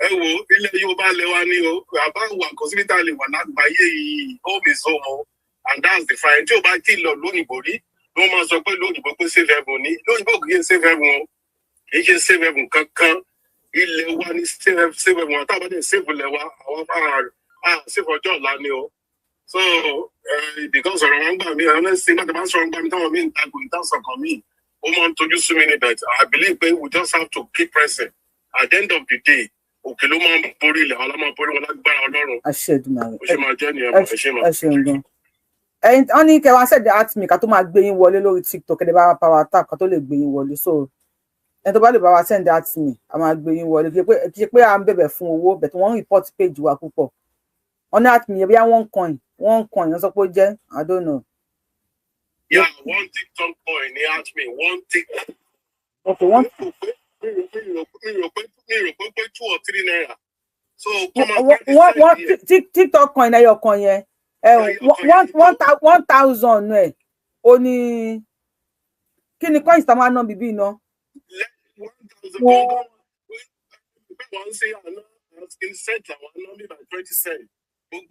ẹ wo, ilẹ̀ Yorùbá lẹ wa ní o, àbá wà kò síbi tá a lè wà lágbàáyé yìí. Home is home o, and that's the fine. Tí o bá tí ì lọ lóyìnbó rí ló máa sọ pé lóyìnbó pé safe haven ní lóyìnbó. Kì í ṣe safe haven o, kì í ṣe safe haven kankan. Ilẹ̀ wa ní safe haven. Àtàwọn dẹ̀ safe ilẹ̀ wa, àwọn à safe ọjọ́ ọ̀la ni o. So because ọ̀rọ̀ wọn gbà mí, honestly, nígbà tí wọ́n sọ̀rọ̀ gbà mí, táwọn míì ń takò ìtàsàn kan míì, ó máa ń tojú sú mi ní. But I believe pé we just have to keep pressing. At the end of the day, òkè ló máa ń borí ilẹ̀, àwọn máa borí wọn lágbára Ọlọ́run. Àṣẹ Èdùmàrè. Ó ṣe máa jẹ́ nìyẹn mọ̀. Ẹ ṣe máa. Ẹ ṣeun gan. Ẹ̀yin wọ́n ní kẹ́ wá send at me ká tó máa gbé yín wọlé lórí TikTok. Ẹ bá wa power tap ká tó lè gbé yín wọlé. So ẹni tó bá lè bá wa send at me, a máa gbé yín wọlé. Kì í ṣe pé à ń bẹ̀bẹ̀ fún owó, but wọ́n ń report page wa púpọ̀. Wọ́n ní at me yẹn, bóyá one coin, one coin wọ́n sọ pé ó jẹ́. I don't know. Yeah, one TikTok coin ní at me, one TikTok. Okay, one. Mi rò pé 2 or 3 naira. So one one TikTok coin ẹyọ kan yẹn, one one 1,000 ẹ ó ní. Kí ni coins tá a máa ná bíbí iná? 1,000 gangan wọ́n ṣe àná in cent, àwọn àná mi by 20 cent.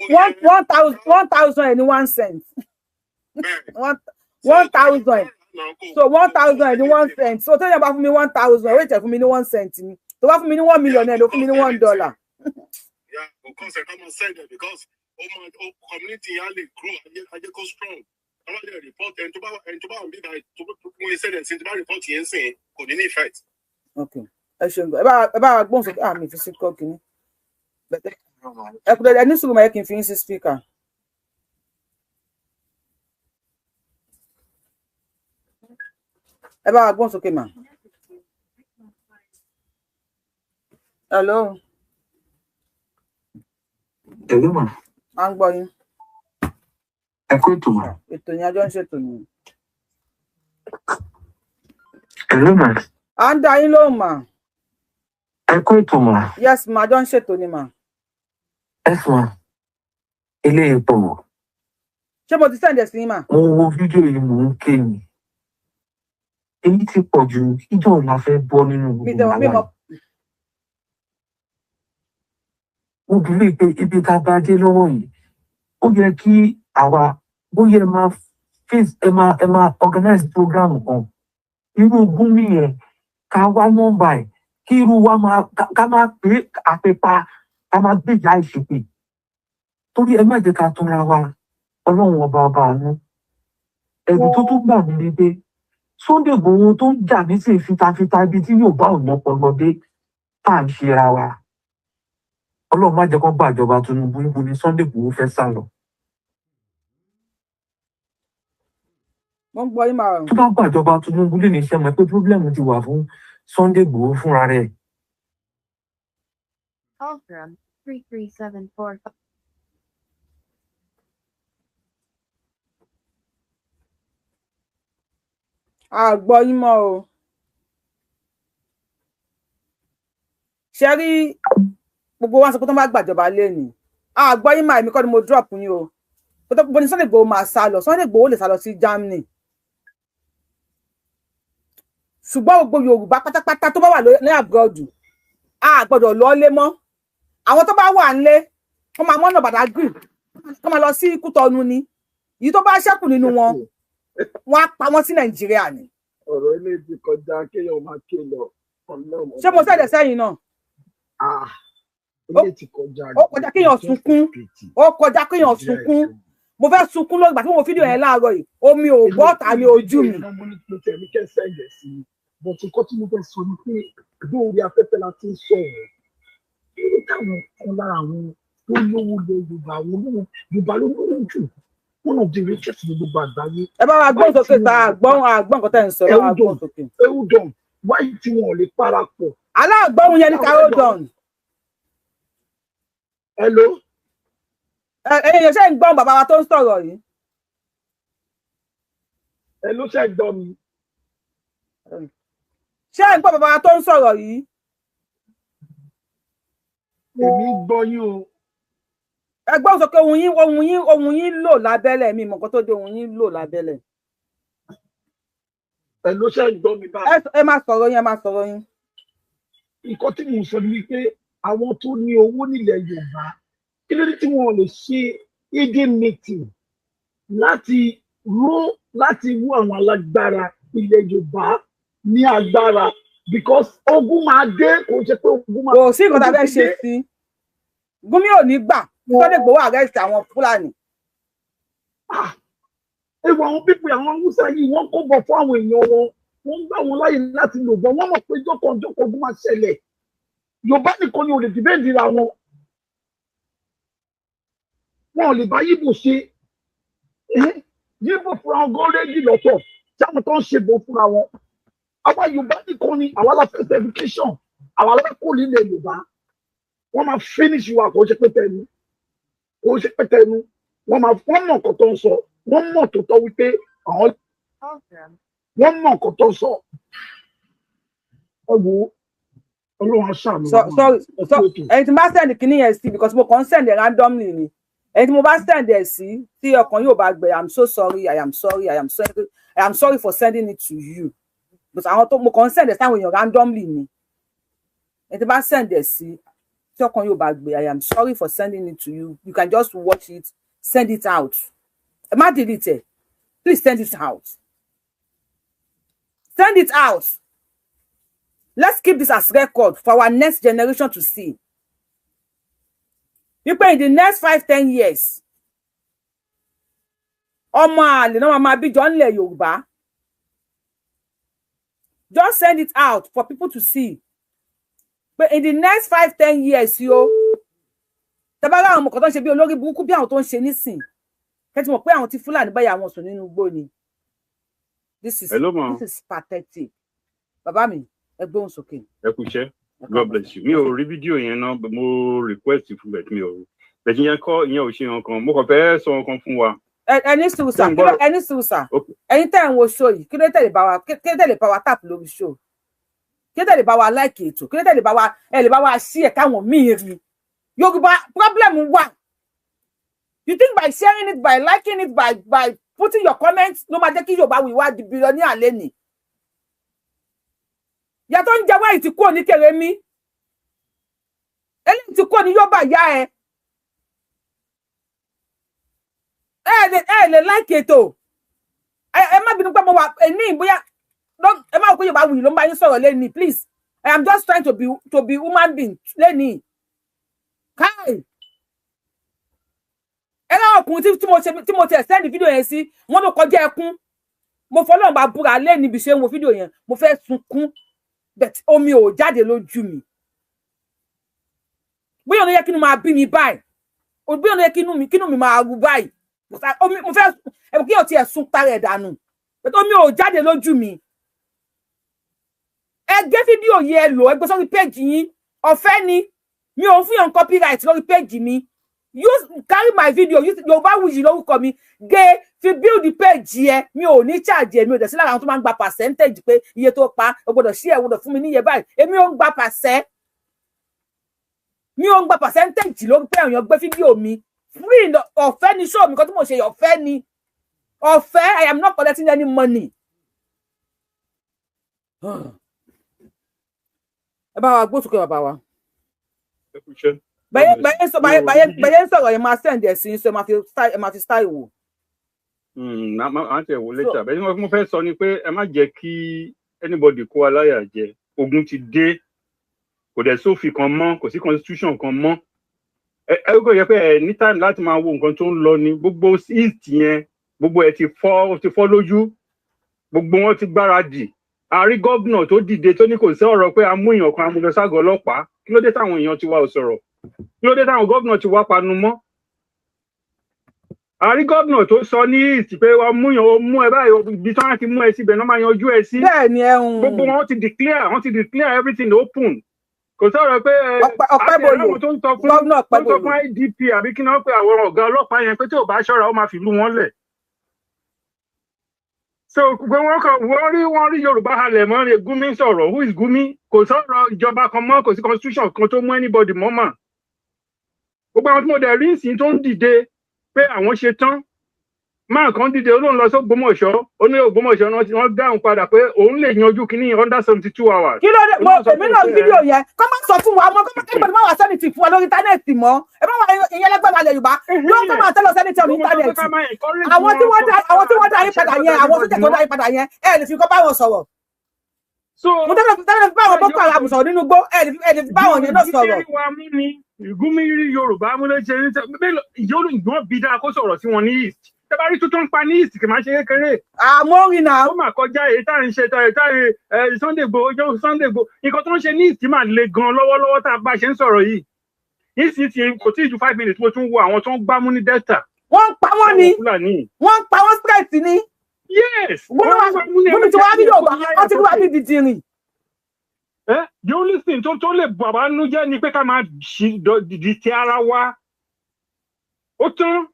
One one thousand, 1,000 ẹ ní 1 cent. One 1,000, so 1,000 ẹ ní 1 cent. So tó yẹ bá fún mi 1,000, ó yẹ fún mi ní 1 cent ni. Tó bá fún mi ní 1 million ẹ ló fún mi ní $1. Yeah, because ẹ ká máa send it, because ó máa ó community yẹn á lè grow, ajé kó strong. Àwọn lè report ẹni tó bá wà níbà tó mú iṣẹ́ rẹ̀ sí, tó bá report yẹn sìn, kò ní ní effect. Ok, ẹ ṣeun gan. Ẹ bá gbóhùn sókè. Àmì fi sí kọ́ kínní. Ẹ kúrò, ẹ ní sùúrù máa yẹ kí n fi yín sí speaker. Ẹ bá wa gbóhùn sókè mà. Hello. Hello mà. À ń gbọ́ yín. Ẹ kú ètò mà. Ètò yẹn, àjọ ń ṣètò yẹn. Hello mà. À ń dá yín lóhùn mà. Ẹ kú ètò mà. Yes mà, àjọ ń ṣètò ni mà. Yes mà. Eléyìí pọ̀ mọ́. Ṣé mo ti send ẹ̀ sí yín mà? Mo wo fídíò yìí, mò ń ké ni. Èyí ti pọ̀ jù. Ìjọ la fẹ́ bọ́ nínú Mi gbogbo tẹ̀ wọ́n mi wàhálà mọ̀. yìí. Mo believe pé ibi tá a bá dé lọ́wọ́ yìí, ó yẹ kí àwa bóyá ẹ máa face, ẹ máa organize program kan. Irú Gúnmi yẹn, ká wá nọ́mbà ẹ̀, kí irú wa máa ká máa pé àpèpa, ká máa gbèjà ìṣèpè. Torí ẹ má jẹ́ ká túnra wa. Ọlọ́run ọba, ọba àánú. Ẹ̀rù tó tún gbà mí ni pé Sunday Igboho tó ń jà nísìnyí fitafita, ibi tí yóò bá òun ọpọlọ dé tá à ń ṣera wa. Ọlọ́run má jẹ́ kó gbàjọba Tinubu. Níbo ni Sunday Igboho fẹ́ sá lọ? Mo ń gbọ́ yín mà. Tó bá gbàjọba Tinubu lè ní iṣẹ́ mọ̀ pé problem ti wà fún Sunday Igboho fúnra rẹ̀. Call from 33745. A gbọ́ yín mọ́ o. Ṣe rí gbogbo wa sọ pé tó bá gbàjọba lẹ́nìí, a gbọ́ yín mà. Èmi kọ́ ni mo drop yín o. Bó ní Sunday Igboho máa sá lọ? Sunday Igboho lè sá lọ sí Germany, ṣùgbọ́n gbogbo Yorùbá pátápátá tó bá wà ní abroad, a gbọ́dọ̀ lọ lé mọ́. Àwọn tó bá wà nílé, wọ́n máa mọ́nà Badagry, wọ́n máa lọ sí Kútọ́nù ni. Èyí tó bá ṣẹ́kù nínú wọn, wọ́n á pa wọ́n sí Nàìjíríà ni. Ọ̀rọ̀ ilé ti kọjá kéèyàn máa ké lọ. Ọlọ́run. Ṣé mo sẹ̀dẹ̀ sẹ́yìn náà? Ah, ilé ti kọjá. Ó kọjá kéèyàn sunkún, ó kọjá kéèyàn sunkún. Mo fẹ́ sunkún lórí ìgbà tí mo wo fídíò yẹn láàárọ̀ yìí. Omi ò bọ́ ta ní ojú mi. Mo tẹ̀ ní kẹ́ send ẹ̀ sí i, but nǹkan tí mo fẹ́ sọ ni pé bí orí afẹ́fẹ́ la ti ń sọ̀rọ̀, kí ló táwọn kan lára àwọn tó lówó lọ Yorùbá, àwọn olówó Yorùbá ló lówó jù, one of the richest ní gbogbo àgbáyé. Ẹ bá wa gbóhùn sókè tá a gbọ́n, àgbọ̀n nǹkan tẹ́ ń sọ. Ẹ bá wa gbóhùn sókè. Hold on, wáyé tí wọn ò lè parapọ̀. Aláàgbọ̀hún yẹn ní ká hold on. Hello. Ẹ̀yin èèyàn, ṣe ń gbọ́n bàbá wa tó ń sọ̀rọ̀ yìí? Hello, ṣe gbọ́ mi? Ṣé ẹ̀ ń gbọ́ bàbá wa tó ń sọ̀rọ̀ yìí? Èmi gbọ́ yín o. Ẹ gbọ́ sọ pé ohun yín lò lábẹ́lẹ̀. Mi mọ̀ nǹkan tó dé, ohun yín lò lábẹ́lẹ̀. Ẹ ló ṣe ń gbọ́ mi báyìí? Ẹ máa sọ̀rọ̀ yín, ẹ máa sọ̀rọ̀ yín. Nǹkan tí mò ń sọ ni wípé àwọn tó ní owó nílẹ̀ Yorùbá, kí ló dé tí wọn ò lè ṣe hidden meeting láti rú àwọn alágbára ilẹ̀ Yorùbá ní agbára? Because ogun máa dé, kò ṣe pé ogun máa Kò sí nǹkan tá a fẹ́ ogun ti ṣe dé. sí. Gumi ò ní gbà Sunday Igboho arrest àwọn Fúlàní. Ah, ewu àwọn people, àwọn Haúsá yìí, wọ́n kó bọ̀ fún àwọn èèyàn wọn, wọ́n ń gbà wọn láàyè láti lò bọ̀. Wọ́n mọ̀ pé jọ́kànjọ́kàn ogun máa ṣẹlẹ̀. Yorùbá nìkan ni ò lè defend ra wọn. Wọn ò lè bá Yíbò ṣe. Yíbò fúnra wọn gan ready lọ́tọ̀ tí àwọn tó ń ṣe bọ̀ fúnra wọn. Àwa Yorùbá nìkan ni àwa la fẹ́ education, àwa la kò nílẹ̀ Yorùbá. Wọ́n máa finish wa. Kò ṣe pé tẹnu, kò ṣe pé tẹnu. Wọ́n mọ̀ nǹkan tó ń sọ. Wọ́n mọ̀ tó tọ́ wípé àwọn wọ́n mọ̀ nǹkan tó ń sọ. Ẹ wo, Ọlọ́run á ṣàánú wa. Sorry, so ẹni tí mo bá send kinní yẹn sí, because mo kàn ń send ẹ randomly ni, ẹni tí mo bá send ẹ sí tí ọkàn yóò bá gbẹ, I'm so sorry, I am sorry, I am sorry, I am sorry for sending it to you, but àwọn tó mo kàn ń send ẹ sáwọn èèyàn randomly ni. Ẹni tí mo bá send ẹ sí tí ọkàn yóò bá gbẹ, I am sorry for sending it to you. You can just watch it, send it out. Ẹ má delete ẹ. Please send it out, send it out. Let's keep this as record for our next generation to see wípé in the next 5, 10 years, ọmọ àlè náà máa bíjọ ńlẹ̀ Yorùbá. Just send it out for people to see. But in the next 5, 10 years yo, tẹ́bá àwọn ọmọ kan tó ń ṣe bí olórí burúkú, bí àwọn tó ń ṣe nísìn, kẹ́tí mọ̀ pé àwọn tí Fúlàní báyà wọn sùn nínú igbó ni. This is Hello, ma. This is pathetic. Bàbá mi, ẹ gbóhùn sókè. Ẹ kú iṣẹ́. God bless you. Mi ò rí fídíò yẹn náà. Mo request fún bẹ́ẹ̀, mi ò rí bẹ́ẹ̀. Yẹn kọ́, ìyẹn ò ṣe nǹkan. Mo kàn fẹ́ sọ nǹkan fún wa. Ẹ ní sùúrù sà. Ṣé ń gbọ́? Ẹ ní sùúrù sà. Okay. Ẹ̀yin tẹ́ ẹ̀ ń wo show yìí, kí ló tẹ̀lé bá wa tap lórí show? Kí ló tẹ̀lé bá wa like ètò? Kí ló tẹ̀lé bá wa, ẹ lè bá wa share káwọn míì rí? Yorùbá problem wà. You think by sharing it, by liking it, by putting your comments ló máa jẹ́ kí Yorùbá wí wá di billionaire lẹ́nìí? Ìyá tó ń jẹ wáyé ti kúrò ní Kèrèmí, eléyìí ti kúrò ní Yorùbá. Yá, ẹ lè like ètò. Ẹ má bínú pé mo wà ní bóyá ẹ má wò pé Yorùbá wuyì ló ń bá yín sọ̀rọ̀ lẹ́nìí. Please, I am just trying to be human being lẹ́nìí. Káì, ẹ láwọn ọkùnrin tí mo ṣe, tí mo tẹ̀ send fídíò yẹn sí, wọ́n ló kọjá ẹkún. Mo fọlọ́run bá búra, lẹ́ni bí ṣe ń wo fídíò yẹn, mo fẹ́ sunkún, but omi ò jáde lójú mi. Bóyá ọ̀nà yẹ kí inú máa bí mi báyìí, bóyá ọ̀nà yẹ kí inú mi máa ru báyìí, omi mo fẹ́ ẹ̀ kí ọtí ẹ̀ sun tara ẹ̀ dànù, but omi ò jáde lójú mi. Ẹ gé fídíò yìí, ẹ lò, ẹ gbé sórí péjì yín. Ọ̀fẹ́ ni, mi ò ń fún yàn copyright lórí péjì mi. Use, carry my video, use Yorùbáwùyí lórúkọ mi, gé fi build the page yẹ. Mi ò ní charge ẹ. Mi ò dẹ̀ sí lára àwọn tó máa ń gba percentage pé iye tó pa o gbọ́dọ̀ sí, ẹ gbọ́dọ̀ fún mi níye báyìí. Èmi ò ń gba percent, mi ò ń gba percentage lórí pé èèyàn gbé fídíò mi. Free, ọ̀fẹ́ ni show mi kan tí mo ṣe, ọ̀fẹ́ ni, ọ̀fẹ́. I am not collecting any money. Ẹ bá wa gbósùkè, bàbá wa. Ẹ kú iṣẹ́. Bẹ́yẹ ń sọ̀rọ̀ yẹn, máa send ẹ̀ sí, so ẹ máa fi style wò. Máa tẹ̀ wò later. Bẹ́ẹ̀ ni mo fẹ́ sọ ni pé ẹ má jẹ́ kí anybody kó wa láyà jẹ. Ogun ti dé, kò dẹ̀ sófin kan mọ́, kò sí constitution kan mọ́. Ẹ kò yẹ pé ẹ ní time láti máa wo nǹkan tó ń lọ ní gbogbo east yẹn. Gbogbo ẹ ti fọ́, ó ti fọ́ lójú. Gbogbo wọn ti gbáradì. A rí gómìnà tó dìde tó ní kò sí ọ̀rọ̀ pé a mú èèyàn kan, a mú lọ ságọ́ ọlọ́pàá. Kí ló dé táwọn èèyàn ti wá ò sọ̀rọ̀? Kí ló dé táwọn gómìnà ti wá panu mọ́? A rí gómìnà tó sọ ní east pé wọ́n mú yàn, ó mú ẹ báyìí, ibi tí wọ́n ti mú ẹ síbẹ̀ náà máa yanjú ẹ sí. Bẹ́ẹ̀ ni, ẹ ń Gbogbo wọn ti declare, wọ́n ti declare everything open. Kò sọ̀rọ̀ pé ẹ Ọpẹ́ àti Bòlò, ẹ̀rọ tó ń sọ fún gómìnà tó ń sọ Ọpẹ́bòlò. fún IGP àbí kí náà pé àwọn ọ̀gá ọlọ́pàá yẹn pé tí ò bá ṣọ́ra, ó máa fìlú wọn lẹ̀. So pé wọ́n kàn wọ́n rí Yorùbá halẹ̀ mọ́ ni. Gumi sọ̀rọ̀. Who is Gumi? Kò sọ̀rọ̀ ìjọba kan mọ́, kò sí constitution kan tó mú anybody mọ́ mà. Gbogbo àwọn tí mo dẹ̀ rí ìsìn tó ń dìde pé àwọn ṣe tán, máa kan dìde, ó lóun lọ sí Ògbómọ̀ṣọ́, ó ní Ògbómọ̀ṣọ́ náà wọ́n dáhùn padà pé òun lè yanjú kínní under 72 hours. Kí ló dé? Mo Ó ní sọ èmi náà pé fídíò yẹn kọ́ máa sọ fún wa mọ́, kọ́ máa kẹ́kọ̀ọ́ máa wà sẹ́ni tì fún wa lórí internet mọ́. Ẹ má wà ìyẹn lẹ́gbẹ̀ẹ́ alẹ́ Yorùbá. Don't come and tell us anything on internet. Àwọn tí wọ́n dá yín padà yẹn, àwọn tó tẹ̀ tó dá yín padà yẹn, ẹ lè fi kọ́ bá wọn sọ̀rọ̀. So Mo tẹ́lẹ̀ fi bá àwọn Boko Haram sọ̀rọ̀ nínú igbó, ẹ lè fi bá àwọn yẹn náà sọ̀rọ̀. Gumi wa mú ni Gumi rí Yorùbá mú ló ṣe ní mélòó ìyóòlù ìgbọ́n bí dáa kó sọ̀rọ̀ sí wọn ní East. Tẹ́ bá rí tó ń pa ní East, kì máa ṣe kékeré. Àmọ́ rìn náà. Ó mà kọjá èyí tá à ń ṣe tá tá ẹ Sunday Igboho, ọjọ́ Sunday Igboho, nǹkan tó ń ṣe ní East máa le gan lọ́wọ́lọ́wọ́ tá a bá ṣe ń sọ̀rọ̀ yìí. East ti kò tí ì ju 5 minutes, mo tún wo àwọn tó ń gbámú ní Delta. Wọ́n ń pa wọ́n ni. Àwọn Fúlàní. Wọ́n ń pa wọ́n straight ni. Yes. Gumi wa Gumi tí wàá rí Yorùbá, wọ́n ti rí wa bí dìdìrìn. The only thing tó lè bàbá nú jẹ́ ni pé ká máa ṣì di ti ara wa. Ó tán.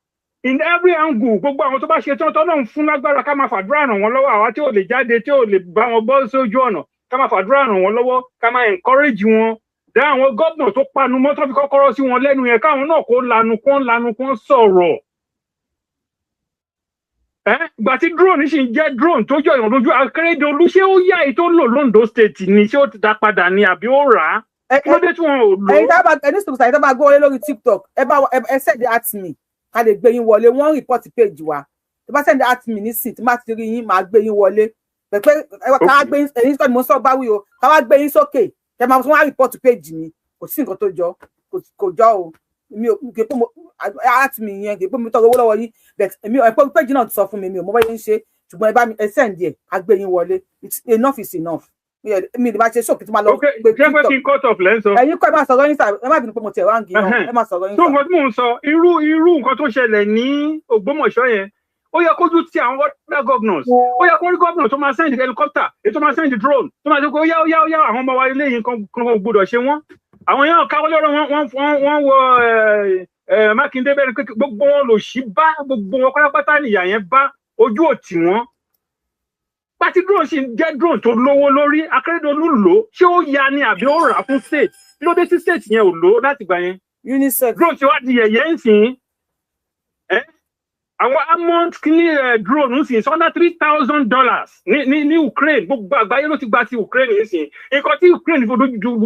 In every angle, gbogbo àwọn tó bá ṣe tán tọ́lọ́run fún lágbára, ká máa fàdúrà ràn wọ́n lọ́wọ́. Àwa tí ò lè jáde, tí ò lè bá wọn bọ́ sójú ọ̀nà, ká máa fàdúrà ràn wọ́n lọ́wọ́, ká máa encourage wọn. Dá àwọn gómìnà tó panu mọ́, tó fi kọ́kọ́rọ́ sí wọn lẹ́nu yẹn, káwọn náà kó lanu, kó lanu, kó sọ̀rọ̀. Ẹ ìgbà tí drone sì ń jẹ́ drone tó jọyàn lójú, Akérédolú, ṣé ó yá èyí tó lò l'Ondo State ni? Ṣé ó ti dá padà ni àbí ó rà á? Kí ló dé tí wọn ò lò Ẹ̀yin ó? tá a bá ẹni sọ̀rọ̀ sàyẹn, tá a bá gbé wọlé lórí TikTok, ẹ bá ẹ send at me ká lè gbé yín wọlé. Wọ́n report page wa. Tó bá send at me nísìn, tí má ti rí yín, máa gbé yín wọlé pẹ̀pẹ́. Ká wá gbé yín, ẹ̀yin sọ́ni mo ń sọ báwí o, ká wá gbé yín sókè, kẹ máa tún wá report page mi. Kò sí nǹkan tó jọ, kò jọ o. Mi ò kì í pé mo at me yẹn, kì í pé mo tọrọ owó lọ́wọ́ yín, but èmi ẹ pé page náà ti sọ fún mi. Mi ò mọ báyẹn ń ṣe, ṣùgbọ́n ẹ bá mi ẹ send ẹ, ká gbé yín wọlé. Enough is enough. Mi ì bá ṣe sókè tí máa lọ Ok, gbé ṣé pé TikTok. kí n cut off lẹ́ ń sọ? Ẹ̀yin kọ́, ẹ máa sọ̀rọ̀ yín sà. Ẹ má bínú pé mo tiẹ̀ ráǹgì náà. Ẹ máa sọ̀rọ̀ yín Tó sà. nǹkan tí mò ń sọ, irú nǹkan tó ṣẹlẹ̀ ní Ògbómọ̀ṣọ́ yẹn, ó yẹ kójú ti àwọn other governors. Ó yẹ kó rí governor tó máa send helicopter, èyí tó máa send drone, tó máa sọ pé ó yá, ó yá, ó yá, àwọn ọmọ wa ilé yìí kan kan kò gbọdọ̀ ṣe wọ́n. Àwọn yẹn káwọ́ lọ́rọ̀ wọn, wọ́n wọ ẹ ẹ Mákindé bẹ́ẹ̀ ni pé gbogbo wọn lò sí bá gbogbo wọn pátápátá nìyà yẹn bá ojú òtì wọn. Pati drone sì ń jẹ́ drone tó lówó lórí. Akérédolú lò ó, ṣé ó ya ni àbí ó rà á fún state? Kí ló dé tí state yẹn ò lò ó láti gbà yẹn? Unicef. Drone ti wá di yẹ̀yẹ́ ń sìn ẹ́. Àwọn armoured kìíní ẹ̀ drone ń sìn sọ́nà $3,000 ní Ukraine. Gbogbo àgbáyé ló ti gba ti Ukraine ń sìn. Nǹkan tí Ukraine fi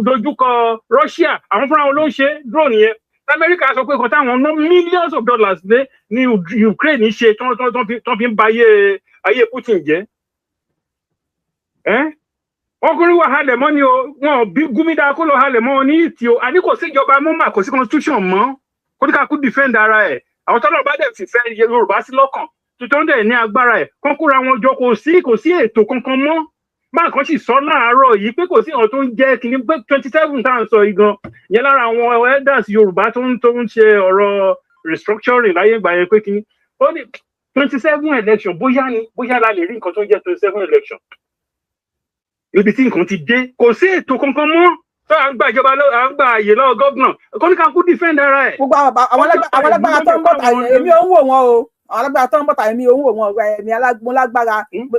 dojú kọ Russia, àwọn fúnra wọn ló ń ṣe drone yẹn. Amẹ́ríkà sọ pé nǹkan táwọn ná millions of dollars lé ní Ukraine ṣe tán fi ń ba ayé Putin jẹ́. Ẹ́ ọkùnrin wà halẹ̀ mọ́ ni o. Wọn ò bí Gumi dáa kó lọ halẹ̀ mọ́ wọn ní ìtì o. Àní kò sí ìjọba mọ́ mà, kò sí constitution mọ́, kó ní ká kú defend ara ẹ̀. Àwọn tọ́lọ̀ bá dẹ̀ fìfẹ́ Yorùbá sí lọ́kàn tuntun dẹ̀ ní agbára ẹ̀ kán kóra wọn jọ. Kò sí ètò kankan mọ́. Báà kan sì sọ láàárọ̀ yìí pé kò sí ọ̀rọ̀ tó ń jẹ́ kínní pé 27 tá à ń sọ yìí gan yẹn lára àwọn elders Yorùbá tó ń ṣe ọ̀rọ̀ restructuring láyé ìgbà yẹn pé kínní ó ní 27 election, bóyá ni bóyá la lè rí nǹkan tó ń jẹ́ 27 election. Ibi tí nǹkan ti dé, kò sí ètò kankan mọ́ tó à ń gba ìjọba à ń gba àyè lọ́wọ́ gómìnà kọ́níkàkú defend ara ẹ̀. Gbogbo àwọn alágbára tó ń bọ̀ tà yẹn, èmi ò ń wò wọ́n o. Àwọn alágbára tó ń bọ̀ tà, èmi ò ń wò wọ́n. Èmi alágbára,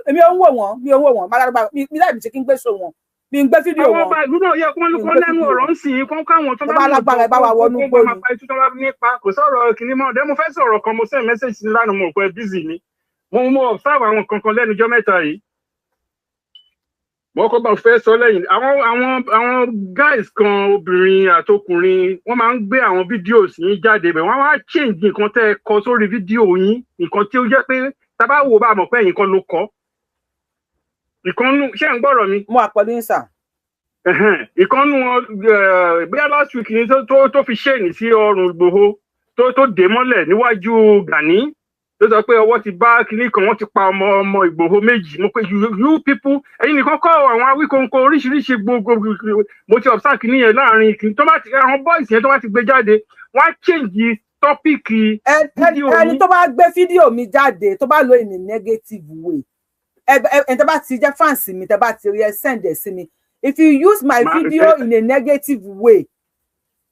èmi ò ń wò wọ́n, mi ò ń wò wọ́n. Alágbára mi láì ṣe kí n gbé so wọn, mi ń gbé fídíò Àwọn wọn. ọba ìlú náà yẹ kí wọ́n Mi ń kọ́ gbé lẹ́nu fídíò ọ̀rọ̀ wọn. ń sìn kán káwọn tó Tó bá bá mọ̀ lágbára, ẹ bá wa wọnú kó igbó máa ni. pa itú tó bá nípa. Kò sọ̀rọ̀ kìíní mọ́ ọ̀dẹ́. Mo fẹ́ sọ̀rọ̀ kan, mo send message sí lánàá, mo rò pé busy ni. Mo observe àwọn kankan lẹ́nu ọjọ́ mẹ́ta yìí. Mo kọ́ bá fẹ́ sọ lẹ́yìn àwọn guys kan, obìnrin àtọkùnrin, wọ́n máa ń gbé àwọn videos yín jáde bẹ̀, wọ́n wá change nǹkan tẹ́ ẹ kọ sórí fídíò yín, nǹkan tí ó jẹ́ pé tá bá wò bá mọ̀ pé ẹ̀yin kan ló kọ ìkànnù. Ṣé ń gbọ́rọ̀ mi? Mo wà pẹ̀lú yín sà. Ìkànnù wọn, bóyá last week ni tó fi ṣéènì sí ọrùn Ìgbòho, tó dé mọ́lẹ̀ níwájú Gani, tó sọ pé ọwọ́ ti bá kinní kan, wọ́n ti pa ọmọ Ìgbòho méjì. Mo pe you people, ẹ̀yin nìkan kọ́, àwọn Awíkonko oríṣiríṣi gbogbo. Mo ti observe kinní yẹn láàrin kinní tó bá ti àwọn boys yẹn tó bá ti gbé jáde, wọ́n á change topic fídíò Ẹni yín. tó bá gbé fídíò mi jáde, tó bá lo in a negative way, ẹni tó bá ti jẹ́ fans mi, tẹ́ bá ti rí, ẹ send ẹ sí mi. If you use my video in a negative way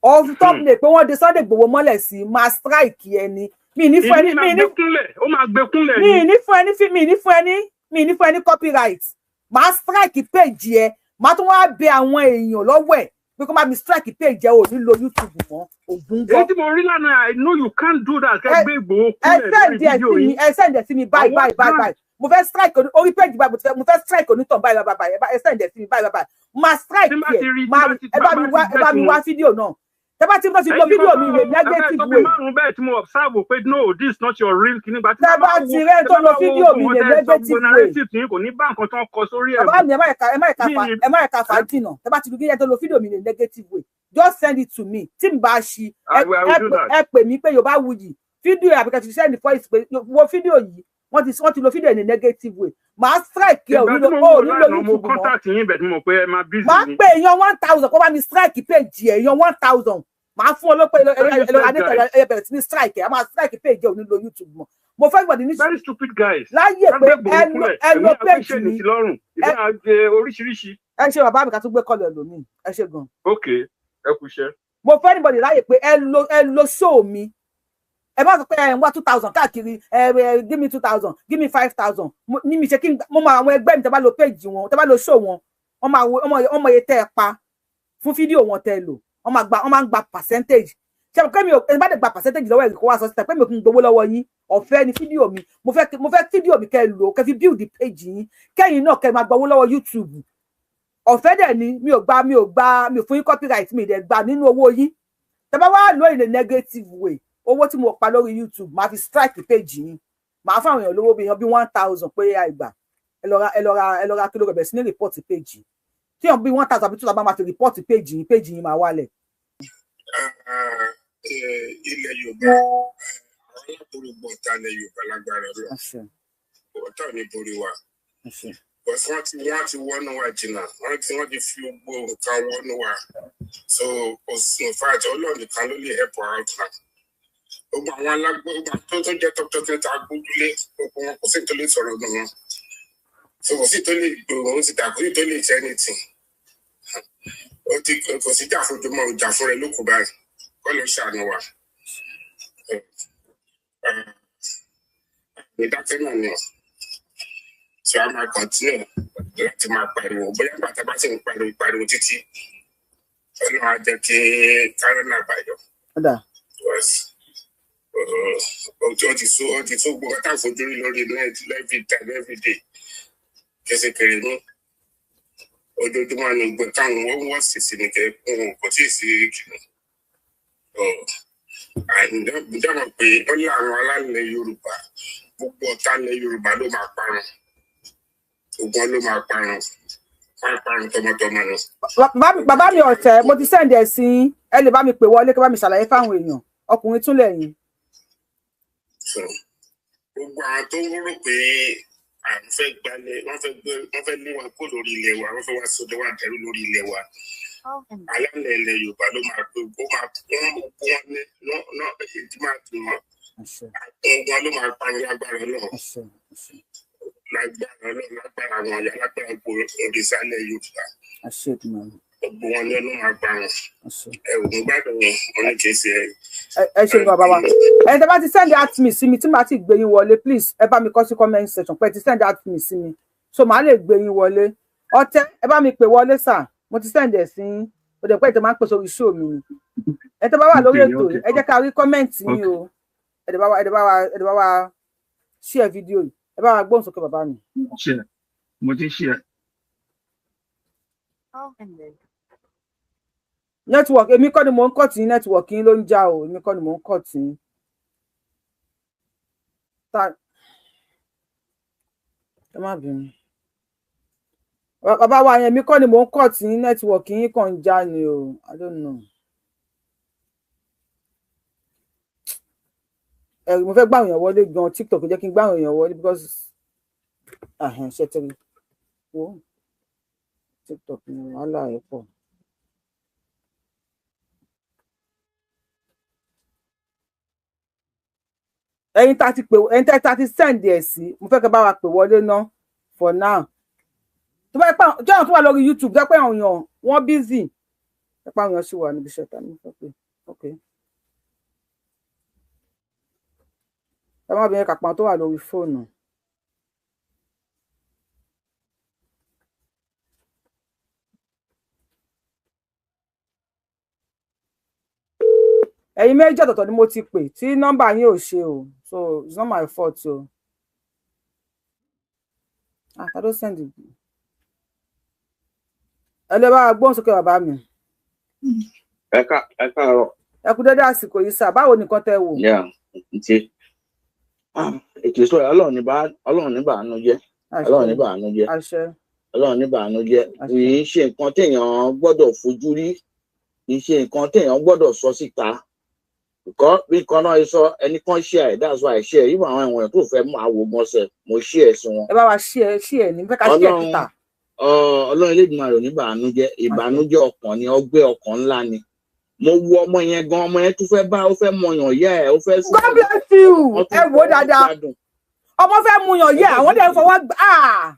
or thumbnail pé wọ́n de Sunday Igboho mọ́lẹ̀ sí, máa strike ẹni. Mi ní fún Ìmí ẹni máa mi ní gbé kúnlẹ̀, ó máa gbé kúnlẹ̀ mi ni. ní fún ẹni mi ní fún ẹni Mi ní fún ẹ ní copyright. Màá strike page ẹ, màá tún wá bẹ àwọn èèyàn lọ́wọ́ ẹ̀ pé kó má mi strike page ẹ, ò ní lo YouTube mọ́. Ògùn Èyí gbọ́. tí mo rí lánàá, I know you can't do that. Ẹ Kẹ́ gbé Ìgbòho ẹ kúnlẹ̀ lórí send ẹ fídíò sí mi. yìí. Ẹ send ẹ sí mi báyìí. On Báyìí what báyìí ground? báyìí. Mo fẹ́ strike orí page báyìí, mo fẹ́ strike onítàn báyìí báyìí báyìí. Ẹ send ẹ sí mi báyìí báyìí, máa strike Tí n bá ẹ. ti rí, tí Máa bá ti ẹ bá mi bá wá ti ẹ bá get mi wá wọn. fídíò náà. Tẹ bá ti tó ti lo Ẹ̀yin fídíò kan mi tó in a ẹ fẹ́ negative sọ bí way. márùn-ún bẹ́ẹ̀ tí mo observe pé no, this is not your real kinní gba tí Tẹ bá bá bá ti wo rẹ́ tẹ tó bá lo bá wo fídíò mi gbogbo in a wọn tẹ́ ẹ sọ, gbogbo negative way. narrative yín kò ní bá nǹkan tó ń kọ sórí ẹ̀ Bàbá mu. mi, ẹ má ẹ̀ka Mi fa ẹ má ẹ̀ka fà ẹ jìnà. Tẹ bá ti rí yẹn tó lo fídíò mi in a negative way, just send it to me. Tí n bá ṣí ẹ I will ẹ do pè that. ẹ pè mí pé Yorùbá Wuyì fídíò, àbíkẹ́ ti send voice pé wo fídíò yìí, wọ́n ti lo fídíò in a negative way, màá strike ẹ. Ò Ìgbà nílò tí mo ò wò nílò lánàá, mo YouTube mọ́. contact yín bẹ̀ tí mo mọ̀ pé ẹ máa busy Màá ni. pè èèyàn 1,000 kó bá mi strike page ẹ. Èèyàn 1,000 màá fún ọlọ́pàá. Very Ẹ lọ useless adétọ̀ guys. ẹ bẹ̀rẹ̀ sí ní strike ẹ. A máa strike page ẹ, ò ní lo YouTube mọ́. Mo fẹ́ gbọ̀dọ̀ ní Very stupid guys. láyè Ká pé gbé Ìgbòho ẹ lo kúnlẹ̀, ẹ èmi lo á gbé page ṣéènì mi sí lọ́rùn, ẹ èmi á gbé oríṣiríṣi. Ẹ ṣe bàbá mi, ká tún gbé kọlẹ̀ lómi. Ẹ ṣe gan. Ok, ẹ kú iṣẹ́. Mo fẹ́ anybody láyè pé ẹ lo show mi. Ẹ bá sọ pé ẹ ń wá 2,000 káàkiri, ẹ give me 2,000, give me 5,000. Ní mi ṣe kí n mo mọ àwọn ẹgbẹ́ mi, tẹ́ bá lo page wọn, tẹ́ bá lo show wọn, wọ́n máa wo wọ́n mọ iye tẹ́ ẹ pa fún fídíò wọn tẹ́ ẹ lò. Wọ́n máa ń gba percentage. Ṣe pé mi ò, ẹni bá dẹ̀ gba percentage lọ́wọ́ ẹ̀ kó wá sọ síta pé mi ò kí n gbowó lọ́wọ́ yín. Ọ̀fẹ́ ni fídíò mi. Mo fẹ́ fídíò mi kẹ́ ẹ lò, kẹ́ fi build page yín, kẹ́yìn náà kẹ́ ẹ máa gbowó lọ́wọ́ YouTube. Ọ̀fẹ́ dẹ̀ ni. Mi ò gba, mi ò fún yín copyright, mi ì dẹ̀ gba nínú owó yín. Tẹ́ bá wá lò in a negative way, owó tí mo pa lórí YouTube, máa fi strike page yín. Màá fún àwọn èèyàn lówó bí 1,000 pé àìgbà ẹ lọ ra kí ló rẹ̀ bẹ̀rẹ̀ sí ní report page tí èèyàn bí 1,000 àbí 2,000 máa fi report page yín, page yín máa wálẹ̀. Ilẹ̀ Yorùbá, àwọn aláborí ọ̀tá ilẹ̀ Yorùbá lágbára lọ. Àṣẹ. Ọ̀tá ò ní borí wa. Àṣẹ. Because wọ́n ti wọnú wa jìnnà, wọ́n ti fi gbogbo nǹkan wọnú wa. So kò sí, in fact, Ọlọ́run nìkan ló lè help out now. Gbogbo àwọn alágbó, gbogbo àwọn tó jẹ́ tọ́tọ́ tó ta gbójúlé, gbogbo wọn, kò sí tó lè sọ̀rọ̀ nù wọn. So kò sí tó lè gbòòrò síta, kò sí tó lè ṣe anything. Ó ti kò sí jà fún ojúmọ́, ìjà fún rẹ ló kù báyìí. Kọ́ ló ṣàánú wa. Ìdákẹ́ náà ni, so a máa continue láti máa pariwo. Bóyá bàtà bá sì ń pariwo pariwo títí, Ọlọ́run á jẹ́ kí kárọ́nà àbáyọ. Ọ̀dà. Because ó ti sú gbogbo tá à ń fojú rí lórí net every time, every day, késekèrè ní ojoojúmọ́ ni gbogbo táwọn wọ́n wọ́n sì sí ní kẹ́ kò tí ì sí kìnnì. Dábàá pé ó ní àwọn alálẹ̀ Yorùbá, gbogbo ọ̀tá ilẹ̀ Yorùbá ló máa parun, gbogbo wọn ló máa parun, máa parun tọmọtọmọ ni. Bàbá mi ọ̀tẹ̀, mo ti send ẹ̀ sí yín. Ẹ lè bá mi pè wọlé kí bá mi ṣàlàyé fáwọn èèyàn. Ọkùnrin tún lẹ́yìn. So gbogbo àwọn tó ń rò pé à ń fẹ́ gbalẹ̀, wọ́n fẹ́ gbé, wọ́n fẹ́ lé wa kó lórí ilẹ̀ wa, wọ́n fẹ́ wá sódò wá dẹrú lórí ilẹ̀ wa, Call ended. Alálẹ̀ ilẹ̀ Yorùbá ló máa pé ó máa wọ́n wọ́n ní náà èyí máa dùn wọ́n. Àṣẹ. Wọn ló máa parun lágbára náà. Àṣẹ, àṣẹ. Lágbára náà, lágbára àwọn ọ̀yà, lágbára gbogbo òrìṣà ilẹ̀ Yorùbá. Àṣẹ Èdùmàrè. Gbogbo wọn ní ọlọ́run máa parun. Àṣẹ. Ẹ ò ní gbádùn wọn, wọn ní kì í ṣe. Ẹ ṣe ní bàbá wa. Ẹni tẹ́ bá ti send at me sí mi, tí màá ti gbé yín wọlé, please ẹ bá mi kọ sí comment section pé ẹ ti send at me sí mi, so màá lè gbé yín wọlé. Ọ̀tẹ̀, ẹ bá mi pè wọlé sà. Mo ti send ẹ sí yín. Ó dẹ̀ pé ìtẹ̀ máa ń pè sórí show mi ni. Ẹ tẹ́ bá wà lórí ètò yìí, ẹ jẹ́ ká rí comment yín o. Ẹ dẹ̀ bá wa share fídíò yìí. Ẹ bá wa gbóhùn sókè, bàbá mi. Share, mo ti ń share. Call ended. Network, èmi kọ́ ni mò ń kọ̀ tí network yín ló ń já o. Èmi kọ́ ni mò ń kọ̀ tí ta. Ẹ má bínú, bàbá wa yẹn. Èmi kọ́ ni mò ń kọ̀ tí network yín kàn ń já ni o. I don't know. Ẹ mo fẹ́ gbà èèyàn wọlé gan, TikTok jẹ́ kí n gbà èèyàn wọlé because ahẹ́n ṣe tẹ́lẹ̀ wo TikTok ni wàhálà ẹ̀ pọ̀. Ẹ̀yin tá ti pè, ẹ̀yin tá ti send ẹ̀ sí, mo fẹ́ kẹ́ bá wa pè wọlé ná for now. Tó bá yẹ pé jẹ́ àwọn tó wà lórí YouTube, jẹ́ pé àwọn èèyàn wọ́n busy, jẹ́ pé àwọn èèyàn sì wà níbi iṣẹ́ ta ní fẹ́ pé ok, ẹ má bẹ̀rẹ̀ kàpọ̀ tó wà lórí fóònù. Ẹ̀yin méjì ọ̀tọ̀ọ̀tọ̀ ni mo ti pè tí nọ́mbà yín ò ṣe o, so it's not my fault o. Ah, ta ló send? Ẹ lè bá wa gbóhùn sókè, bàbá mi. Ẹ káàárọ̀. Ẹ kú dédé àsìkò yìí sà. Báwo nìkan tẹ wò? Yeah, ntí ètò ìsọ̀rọ̀, Ọlọ́run ní bàánú jẹ́. Ọlọ́run ní bàánú jẹ́. Àṣẹ. Ọlọ́run ní bàánú jẹ́. Àṣẹ. Kì í ṣe nǹkan téèyàn gbọ́dọ̀ fojú rí, kì í ṣe nǹkan téèyàn gbọ́dọ̀ sọ síta. Kọ́ bí kan náà sọ, ẹnì kan share ẹ̀, that's why I share. Even àwọn èèyàn tó fẹ́ máa wò gan sẹ̀, mo share sí wọn. Ẹ bá wa ṣí ẹ, ṣí ẹ ní fẹ́ ká ṣí ẹ Ọlọ́run síta. Ọlọ́run Elédùmarè ò ní bàánú jẹ́. Ìbànújẹ́ ọkàn ni, ọgbẹ́ ọkàn ńlá ni. Mo wo ọmọ yẹn gan, ọmọ yẹn tún fẹ́ bá ó fẹ́ mọyàn yẹ ẹ, ó fẹ́ God bless you. Wọ́n tún Ẹ wò ó fọwọ́ dáadáa. gbádùn. Ọmọ fẹ́ mu yàn yẹ, àwọn dẹ̀ ń fọwọ́ gbà á.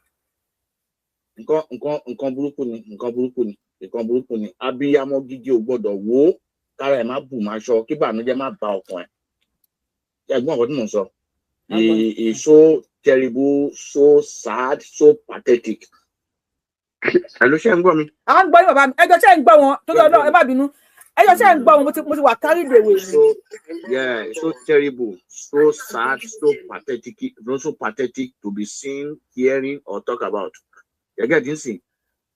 Nǹkan burúkú ni, nǹkan burúkú ni, nǹkan burúkú ni. Abiyamọ gidi ò gbọ́dọ̀ wò ó kára ẹ̀ má bù má ṣọ, kí ìbànújẹ́ má ba ọkàn ẹ̀. Ẹ̀gbọ́n, nǹkan tí mò ń sọ, it's so terrible, so sad, so pathetic. Ẹ ló ṣe ń gbọ́ mi? À ń gbọ́ yín, bàbá mi. Ẹjọ́ ṣe ń gbọ́ wọn torí Ọlọ́run, ẹ má bínú. Ẹjọ́ ṣe ń gbọ́ wọn? Mo ti wà carried away ni. So yeah, it's so terrible, so sad, so pathetic, so pathetic to be seen, hearing or talk about. Gẹ́gẹ́ tí ń sìn,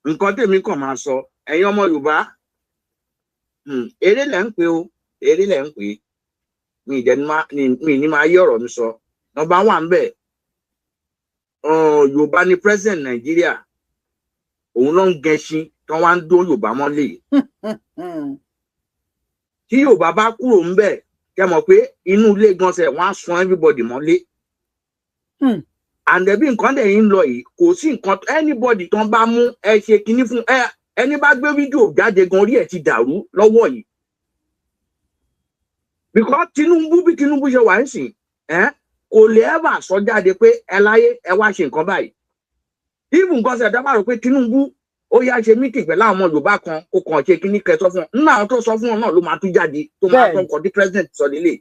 nǹkan tèmi kàn máa sọ, ẹ̀yin ọmọ Yorùbá, eré lẹ̀ ń pè o, eré lẹ̀ ń pè. Mi ìjẹ́ mi ní máa yí ọ̀rọ̀ mi sọ. Number one bẹ̀, Yorùbá ní president Nàìjíríà, òun ló ń gẹṣin tí wọ́n wá ń dó Yorùbá mọ́lẹ̀ yìí. Tí Yorùbá bá kúrò ńbẹ̀, kẹ́ mọ̀ pé inú ilé gan sẹ̀ wọ́n á sun everybody mọ́lé. And bí nǹkan dẹ̀ ń lọ yìí, kò sí nǹkan anybody tán bá mú ẹ ṣe kinní fún ẹ, ẹni bá gbé fídíò jáde gan, orí ẹ̀ ti dàrú lọ́wọ́ yìí, because Tinubu, bí Tinubu ṣe wà ń sìn ẹ, kò lè ever sọ jáde pé ẹ láyé ẹ wá ṣe nǹkan báyìí. Even nǹkan ṣẹ̀dá bá rò pé Tinubu ó yá ṣe meeting pẹ̀lú àwọn ọmọ Yorùbá kan, kó kàn ṣe kíní kẹsọ fún wọn, nínú àwọn tó sọ fún wọn náà ló máa tún jáde tó máa sọ nǹkan tí president sọ lélẹ̀.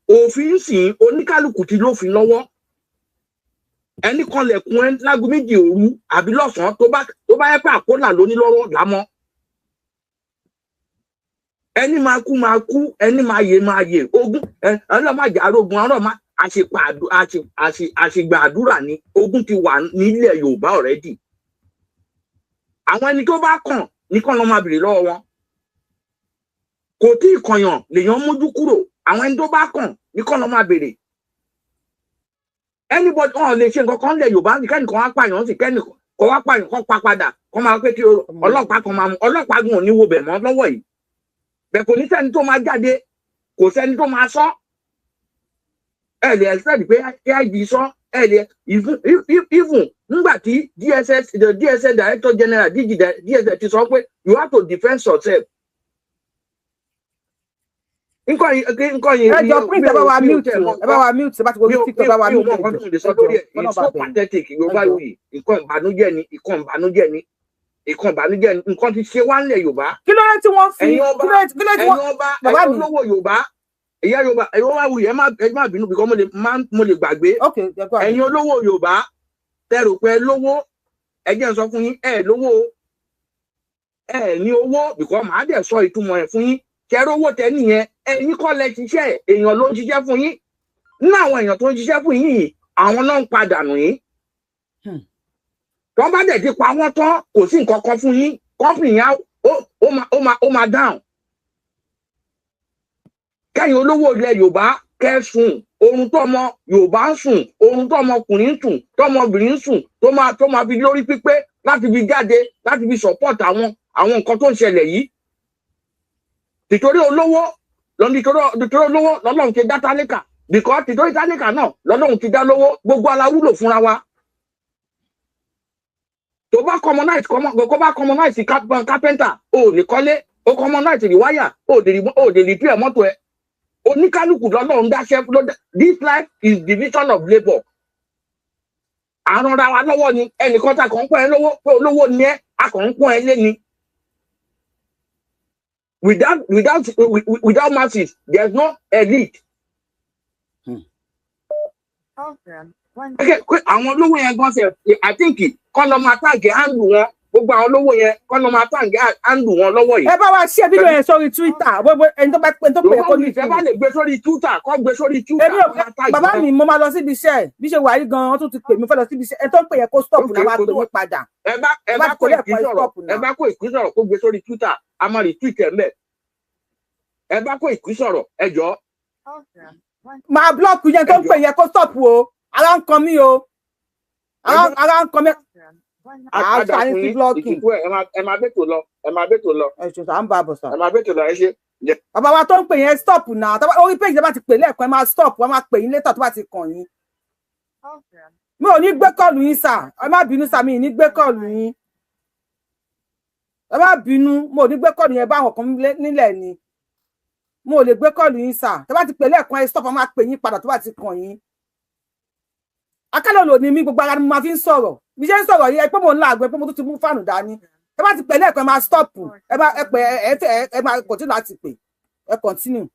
Òfin sìn, oníkálukú ti lófin lọ́wọ́. Ẹni kan lẹ̀kùn ẹ láago 2 òru àbí lọ́sàn-án, tó bá yẹ pé àkólà ló ní lọ́wọ́ lámọ́, ẹni máa kú máa kú, ẹni máa yè máa yè. Ogun ẹ ọlọ́màjà arógun ọlọ́mà àṣegbà àdúrà ni. Ogun ti wà nílẹ̀ Yorùbá already. Àwọn ẹni tó bá kàn ní kàn lọ́ máa bèrè lọ́wọ́ wọn. Kò tí ì kànyàn lèèyàn mójú kúrò. Àwọn ẹni tó bá kàn ní kàn lọ́ máa bèrè. Anybody wọn lè ṣe nǹkan kan lẹ̀ Yorùbá ní kẹ́nìkan wá pààyàn sí, kẹ́nìkan kọ́ wá pààyàn, kọ́ pa padà, kọ́ máa pé kí ọlọ́pàá kan máa mú ọlọ́pàá gan ò ní wo bẹ̀ mọ́ lọ́wọ́ yìí bẹ́ẹ̀. Kò ní sẹ́ni tó máa jáde, kò sẹ́ni tó máa sọ. Ẹ lè expect pé AIG sọ, ẹ lè even nígbà tí DSS, the DSS Director General, DG DSS ti sọ pé you have to defend yourself. Nǹkan yìí, nǹkan yìí. Ẹ jọ, print, ẹ bá wa mute, ẹ bá wa mute. Ẹ bá ti wo TikTok, ẹ bá wa mute. Mi ò mọ nǹkan tó lè sọ lórí ẹ. It's so pathetic. Yorùbá yìí, nǹkan ìbànújẹ́ ni, nǹkan ìbànújẹ́ ni, nǹkan ìbànújẹ́ ni. Nǹkan ti ṣe wá nílẹ̀ Yorùbá. Kí ló dé tí wọ́n fi Ẹ̀yin ọba, kí ló dé tí wọ́n ẹ̀yin ọba, Bàbá ẹ̀yin mi. olówó Yorùbá, ìyá Yorùbá, ẹ̀yin ọba wuyì, ẹ má bínú because mo lè gbàgbé. Ok, ẹ kú àná. Ẹ̀yin olówó Yorùbá, tẹ́ rò pé ẹ lówó, ẹ jẹ́ n sọ fún yín, ẹ lówó o. Ẹ ní owó, because màá dẹ̀ sọ ìtumọ̀ ẹ̀ fún yín. Kẹrẹ owó tẹ nìyẹn, ẹ̀yin kọ́ lẹ ṣiṣẹ́, èèyàn ló ń ṣiṣẹ́ fún yín. Nínú àwọn èèyàn tó ń ṣiṣẹ́ fún yín yìí, àwọn náà ń padà nù yín. Tó bá dẹ̀ ti pa wọ́n tán, kò sí nǹkan kan fún yín. Company yẹn ó máa down. Kẹ́yìn olówó ilẹ̀ Yorùbá kẹ́sùn oorun tọmọ Yorùbá ń sùn, oorun tọmọkùnrin ń sùn, tọmọbìnrin ń sùn, tó máa fi lórí pípé láti fi jáde láti fi support àwọn nǹkan tó ń ṣẹlẹ̀ yìí. Tìtorí olówó lọ, tìtorí olówó lọ́lọ́run ti dá tálíkà, because tìtorí tálíkà náà lọ́lọ́run ti dá lówó. Gbogbo ala wúlò fúnra wa. Tó bá commonize, kó bá commonize carpenter, o ò lè kọ́lé. O commonize the wire, o ò lè repair mọ́tò ẹ. Oníkálukú lọ́lọ́run dáṣẹ́. This life is division of labour. Àrùn ra wa lọ́wọ́ ni. Ẹnìkan tá kàn ń pọ́n ẹ lówó pé olówó ni ẹ, a kàn ń pọ́n ẹ lé ni. Without masses, there is no elite. Call from one Okay, pé àwọn olówó yẹn gan ṣe, I think kọ́ lọ́ máa tag handle wọn. Gbogbo àwọn olówó yẹn kọ́ ló máa tàǹgì àǹdù wọn lọ́wọ́ yìí. Ẹ bá wa ṣe fídíò yẹn sórí Twitter. Gbogbo ẹni tó bá pè tó pè Yorùbá kó ní Wuyì, tẹ́ bá lè gbé sórí Twitter, kọ́ gbé sórí Twitter. Èmi ò Kọ́ máa tag bàbá wọn. mi, mo máa lọ síbi iṣẹ́. Bí ṣe wà yìí gan, wọ́n tún ti pè mí, fẹ́ lọ síbi iṣẹ́. Ẹ tó ń pè yẹn, kó stop Ok, náà, wá kò pè tó mí padà. Ẹ Bá bá ti kó pè ìkí lẹ́ẹ̀kan, ẹ sọ̀rọ̀. stop Ẹ náà. bá kó ìkí sọ̀rọ̀, kó gbé sórí Twitter, a máa retweet ẹ̀ mbẹ̀. Ẹ bá kó ìkí sọ̀rọ̀, ẹ jọ. Máa block yẹn. Tó ń Ẹ jọ̀ọ́. pè yẹn, kó stop o. Ara ń kan mí o, ara ń kan mí. À á Á dà ṣàyín fún sí yín. blocking. Ìsìnkú ẹ, ẹ máa bẹ́tò lọ, ẹ máa bẹ́tò lọ. Ẹ ṣe sà, ń bá a bọ̀ sà. Ẹ máa bẹ́tò lọ, ẹ ṣe. Bàbá wa tó ń pè yẹn, stop náà. Orí page tẹ́ bá ti pè lẹ́ẹ̀kan, ẹ máa stop. Wọ́n máa pè yín later tó bá ti kàn yín. Mi ò ní gbé call yín sà, ẹ má bínú sà, mi ì ní gbé call yín, ẹ má bínú. Mo ò ní gbé call yẹn bá àwọn kan nílẹ̀ ni. Mo ò lè gbé call yín sà. Tẹ́ bá ti pè lẹ́ẹ̀kan, ẹ stop. Wọ́n máa pè yín padà tó bá ti kàn yín. Akálẹ̀ lò ní mí, gbogbo ara ni mo máa fi ń sọ̀rọ̀. Bí ṣe ń sọ̀rọ̀ yìí, ẹ pé mo ń làágùn, ẹ pé mo tún ti mú fáànù dání. Ẹ bá ti pè lẹ́ẹ̀kan, ẹ máa stop. Ẹ bá ẹ pè, ẹ ẹ ẹ máa continue láti pè, ẹ continue.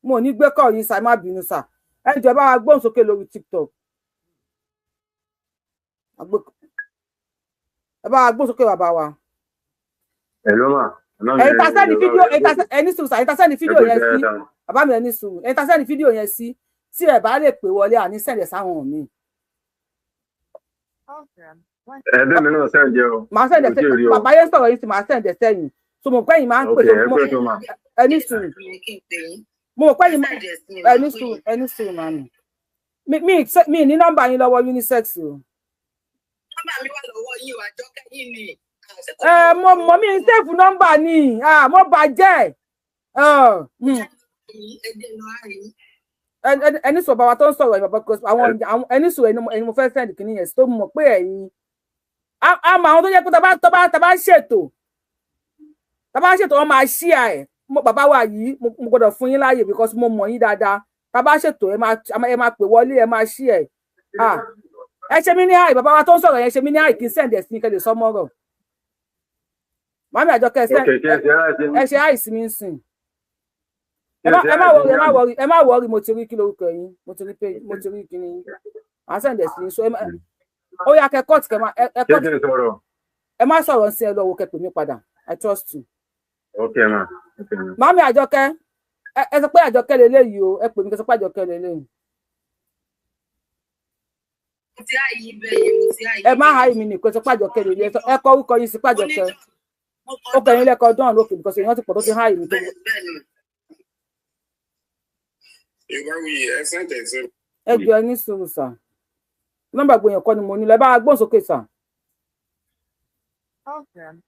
Mo ò ní gbé call yín sà, ẹ má bínú sà. Ẹ jọ̀ọ́, ẹ bá wa gbóhùn sókè lórí TikTok. Ẹ bá wa gbóhùn sókè, bàbá wa. Hello ma. Ẹ̀yin tá send fídíò, ẹ̀yin tá ẹni sùúrù sà, ẹ̀yin tá send fídíò yẹn sí bàbá mi, ẹni sùúrù. Ẹ̀yin tá send fídíò yẹn sí, tí ẹ bá lè pè wọlé, àní send ẹ̀ sáwọn míì. Ẹbí mi náà send ẹ̀ o. Màá send ẹ̀ Mo tí ì rí o. Bàbá yẹn sọ̀rọ̀ yìí sí, màá send ẹ̀ sẹ́yìn. So mo pẹ́ yìí máa ń pè Ok, ẹ pé tó ma. Ẹni sùúrù, mo mọ̀ pé yìí, ẹni sùúrù, ẹni sùúrù màmí. Mi ní nọ́mbà yín lọ́wọ́, unisex o. Nọ́mbà mi wà lọ́wọ́ yín o, Àjọkẹ́ yín ni. Ẹ mo mọ̀, mi ń save nọ́mbà ni. Ah, mo bàjẹ́. Ẹni sọ bàbá tó ń sọ̀rọ̀ yìí, bàbá, because àwọn ẹni sọ̀rọ̀ ẹni mo fẹ́ send kìíní yẹn sí, tó mọ̀ pé ẹ̀yin á mọ àwọn tó jẹ́ pé tá bá ṣètò wọ́n máa ṣíà ẹ̀. Mo bàbá wa yìí, mo gbọ́dọ̀ fún yín láàyè because mo mọ̀ yín dáadáa. Tá bá ṣètò, ẹ máa pè wọlé, ẹ máa ṣí ẹ̀. Ah, ẹ ṣe mí ní àì, bàbá wa tó ń sọ̀rọ̀ yẹn, ṣe mí ní àì kí n send ẹ̀ sí kẹ́ lè sọ mọ́rọ̀. Màmí Àjọkẹ́, Ok, kí ẹ ṣe láti ẹ ṣe àìsí mi ń sìn. Ẹ má worry, ẹ má worry, ẹ má worry. Mo ti rí kí lórúkọ yín, mo ti rí pé mo ti rí kíní yín, à ń send ẹ̀ sí yín. So ẹ má ó yá, kẹ cut, kẹ má ẹ Ṣé cut. kí n sọ̀rọ̀? Ẹ má sọ̀rọ̀ sí, ẹ lọ wo, kẹ pè mí padà. I trust you. Ok ma. Ok ma. Màmí Àjọkẹ́, ẹ sọ pé Àjọkẹ́ leléyìí o. Ẹ pè mí, kẹ sọ pé Àjọkẹ́ leléyìí. Mo ti àyè bẹ́ẹ̀ yẹn, mo ti àyè. Ẹ má háì mi nìkan, sọ pé Àjọkẹ́ leléyìí. Ẹ kọ orúkọ yín sí pé Àjọkẹ́. Ó kẹyìn lẹ́kọ̀ọ́ dán lókè because èèyàn ti pọ̀ tó ti háì mi tó. Bẹ́ẹ̀ ni. Yorùbáwùyí, ẹ send ẹ̀ sí. Ẹ jọ, ẹ ní sùúrù sà. Nọ́mbà gbòyàn kọ́ ni mo nílò. Ẹ bá wa gbóhùn sókè sà.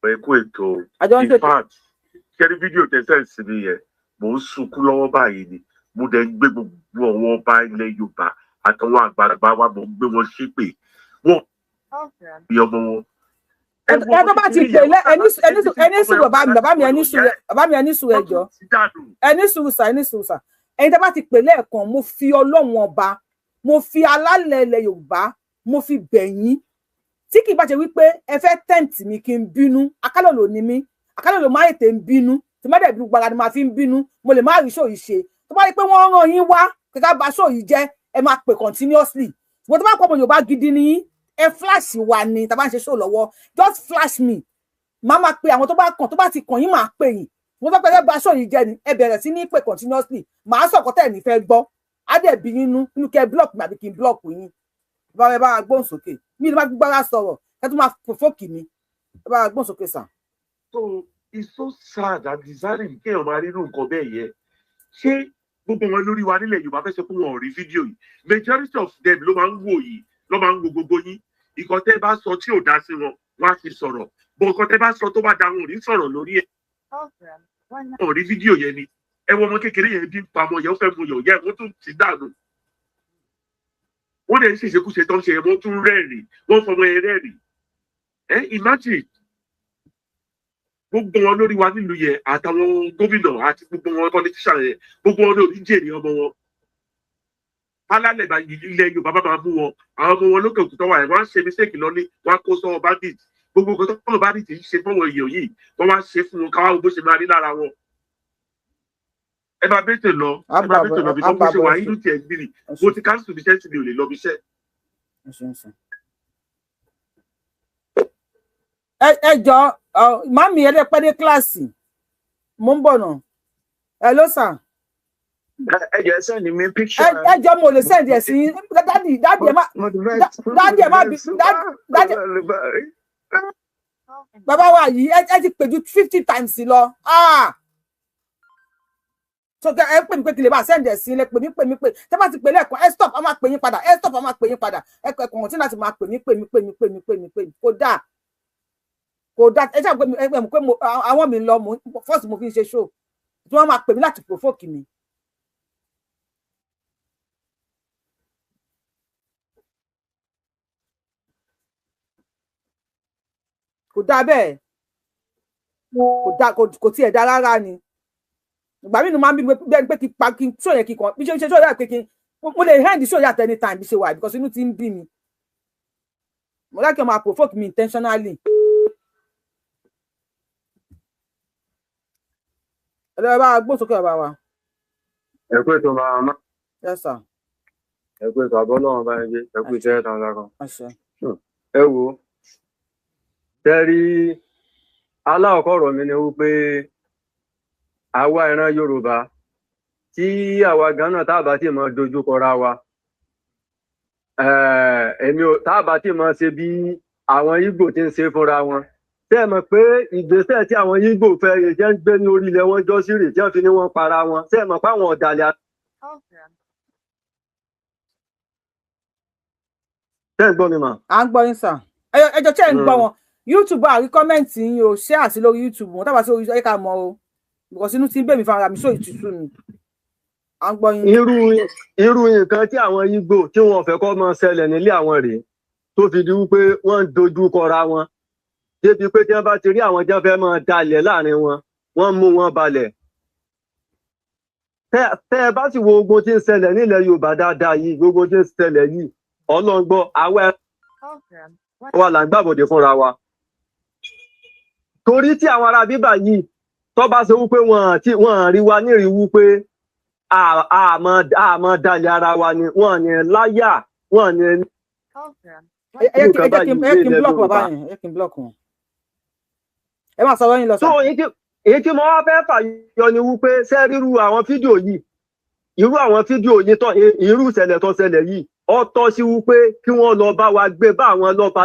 Ẹ kú ètò. Àjọ ń In ṣètò. fact, ṣẹ́rí fídíò tẹ́sẹ̀ sí mi yẹn, mò ń sunkún lọ́wọ́ báyìí ni. Mo dẹ̀ ń gbé gbogbo àwọn ọba ilẹ̀ Yorùbá àtàwọn àgbààgbà wa, mò ń gbé wọn ṣépè, wọn bí ọmọ wọn. Ẹ tó bá ti pè lẹ, ẹni sùúrù, bàbá mi, bàbá mi, ẹni sùúrù, bàbá mi, ẹni sùúrù, ẹ jọ̀ọ́, ẹni sùúrù sà, ẹni sùúrù sà. Ẹni tó bá ti pè lẹ́ẹ̀kan, mo fi Ọlọ́run Ọba, mo fi alálẹ̀ ilẹ̀ Yorùbá, mo fi bẹ̀ yín. Tí kì í bá ṣe wípé ẹ fẹ́ tempt mi kí n bínú, akálòlò ni mí, akálòlò má ètè ń bínú. Tí má dẹ̀ bí gbogbo ara ni màá fi ń bínú, mo lè má rí ṣòyí ṣe. Tó bá rí pé wọ́n rán yín wá kíkà bá ṣòyí jẹ́, ẹ máa pè continuously. Ṣùgbọ́n tó bá pọ̀, ọmọ Yorùbá gidi ni yín, ẹ flash wa ni. Tá a bá ń ṣe show lọ́wọ́, just flash me, màá máa pe àwọn tó bá kàn. Tó bá ti kàn yín, máa pè yín. Mo sọ pé ẹ bá aṣọ yìí jẹ ni, ẹ bẹ̀rẹ̀ sí ní pè continuously, màá sọ̀kọ́ tẹ̀ ní fẹ́ gbọ́, á dẹ̀ bí yín nú nínú kẹ́ block mi àbí kí n block yín. Bá ẹ bá wa gbóhùn sókè, mi ní bá gbára sọ̀rọ̀, ẹ tún máa provoke mi. Ẹ bá wa gbóhùn sókè sà. So it's so sad and disheartening kéèyàn máa rírun nǹkan bẹ́ẹ̀ yẹn. Ṣé gbogbo wọn lórí wa nílẹ̀ Yorùbá fẹ́ sọ pé wọn ò rí fídíò yìí? Majority of them ló máa ń wò yìí, ló máa ń wo gbogbo yín. Ìkan tẹ́ bá sọ tí ò dá sí wọn, wọn á ti sọ̀rọ̀ bọ̀. Nǹkan tẹ́ bá sọ tó bá da, wọn ò ní sọ̀rọ̀ lórí ẹ̀. Wọn ò rí fídíò yẹn ni. Ẹ wọ ọmọ kékeré yẹn bí ń pamọ́ yẹn, ó fẹ́ mu yàn yẹn, wọ́n tún ti dànù. Wọ́n dẹ̀ ń ṣèṣekúṣe tó ń ṣe yẹn, wọ́n tún rẹ́rìn, wọ́n fọmọ yẹn rẹ́rìn. Ẹ imagine, gbogbo wọn lórí wa nílùú yẹn, àtàwọn gómìnà àti gbogbo wọn politician yẹn, gbogbo wọn lórí jèrè ọmọ wọn. Alálẹ̀ bá ilẹ̀ Yorùbá bá máa mú wọn, àwọn ọmọ wọn lókè òkúta wà yẹn, wọ́n á ṣe mistake lọ́lé, wọ́n á kó sọ́wọ́ bandit. Gbogbo nǹkan tó wọ́n bandit ń ṣe fọwọ́ èèyàn yìí, wọ́n wá ṣe fún wọn, káwá wo bó ṣe máa rí lára wọn. Ẹ máa bẹ́tẹ̀ lọ, ẹ máa bẹ́tẹ̀ lọ bí wọ́n ṣe wà inú tiẹ̀ gbìrì. Mo ti cancel iṣẹ́ tí mi ò lè lọ bí iṣẹ́. Ẹ ṣeun sir. Ẹ jọ, màmí ẹ lè pẹ́ dé kíláàsì, mo ń bọ̀ nà. Hello sir. Ẹ jẹ́ send mi picture. Ẹ jọ, mo lè send ẹ sí yín. Daddy, daddy, ẹ má, daddy, ẹ má bí daddy. Bàbá wa yìí, ẹ ti pè ju 50 times lọ. Ah, so ẹ pè mí pé kí lè bá send ẹ sí ilé. Pè mí, pè mí, pè. Tẹ́ bá ti pè lẹ́ẹ̀kan, ẹ stop, a máa pè yín padà. Ẹ stop, a máa pè yín padà. Ẹ kàn tí láti máa pè mí, pè mí, pè mí, pè mí, pè mí, pè mí. Kò dáa, kò dáa. Ẹ ṣáà pé ẹ mọ̀ pé àwọn mi ń lọ, mo first mo fi ń ṣe show tí wọ́n máa pè mí láti provoke mi. Kò dáa bẹ́ẹ̀, kò dáa, kò tiẹ̀ dáa rárá ni. Ìgbà mí nu máa ń bí mi bẹ́ẹ̀ ni pé kí n pa kí n show yẹn, kí n kàn bí ṣe show yẹn, pé kí n mo lè end show yẹn at any time bí ṣe wà, because inú ti ń bí mi. Mo like máa provoke me intentionally. Ẹ lọ́wọ́ bá a gbóhùn sókè, bàbá wa. Ẹ kú ètò, màmá. Yes sir. Ẹ kú ètò àbọ̀ náà, bá yẹn gbé. Ẹ kú iṣẹ́ takuntakun. Àṣẹ. Ẹ wo, tẹ́rí aláwọ̀kọ́ ọ̀rọ̀ mi ni wípé àwa ìran Yorùbá tí àwa gan-an tá a bá tí mọ dojú kọra wa, èmi ò tá a bá tí mọ ṣe bí àwọn Ìgbò ti ń ṣe fúnra wọn. Tẹ́ ẹ mọ̀ pé ìgbésẹ̀ tí àwọn Ìgbò fẹ́ jẹ́ ń gbé ní orí ilẹ̀ wọn jọ sí rè tí wọ́n fi ní wọ́n para wọn? Tẹ́ ẹ mọ̀ pé àwọn ọ̀dàlẹ̀ tẹ́ ẹ gbọ́ mi mà? À ń gbọ́ yín sà. Ẹ jọ, ṣe ń gbọ́ wọn YouTube? Àrí comment yín o, ṣé àti lórí YouTube wọn tábà sí orí ẹ ká mọ o, because inú ti ń bèmí fúnra mi sóò ìtútù mi. À ń gbọ́ yín. Irú nǹkan tí àwọn Ìgbò tí wọn fẹ́ kó máa ṣẹlẹ̀ nílé àwọn rèé, tó fi di wípé wọ́n ń dojú kọra wọn débi pé tí wọ́n bá ti rí àwọn tí wọ́n fẹ́ máa dalẹ̀ láàrin wọn, wọ́n mú wọn balẹ̀. Tẹ́ ẹ bá sì wo ogun tí ń ṣẹlẹ̀ nílẹ̀ Yorùbá dáadáa yìí, gbogbo tí ń ṣẹlẹ̀ yìí, Ọlọ́run gbọ́, àwa wa là ń gbàbọ̀dé fúnra wa. Torí tí àwọn ará bíbà yìí tó bá ṣe wípé wọn tí wọn rí wa nírìí wípé àmọ́ dalẹ̀ ara wa ni, wọn ní láyà, wọn ní Ẹ jẹ́ kí n block bàbá yẹn, ẹ kí n block wọn. Ẹ máa sọ̀rọ̀ yín lọ sà. So èyí tí mo wá fẹ́ fàyọ ni wípé ṣé ríru àwọn fídíò yìí, irú àwọn fídíò yìí tó irú ìṣẹ̀lẹ̀ tó ṣẹlẹ̀ yìí, ó tọ́ sí wípé kí wọ́n lọ bá wa gbé bá àwọn lọ́ba,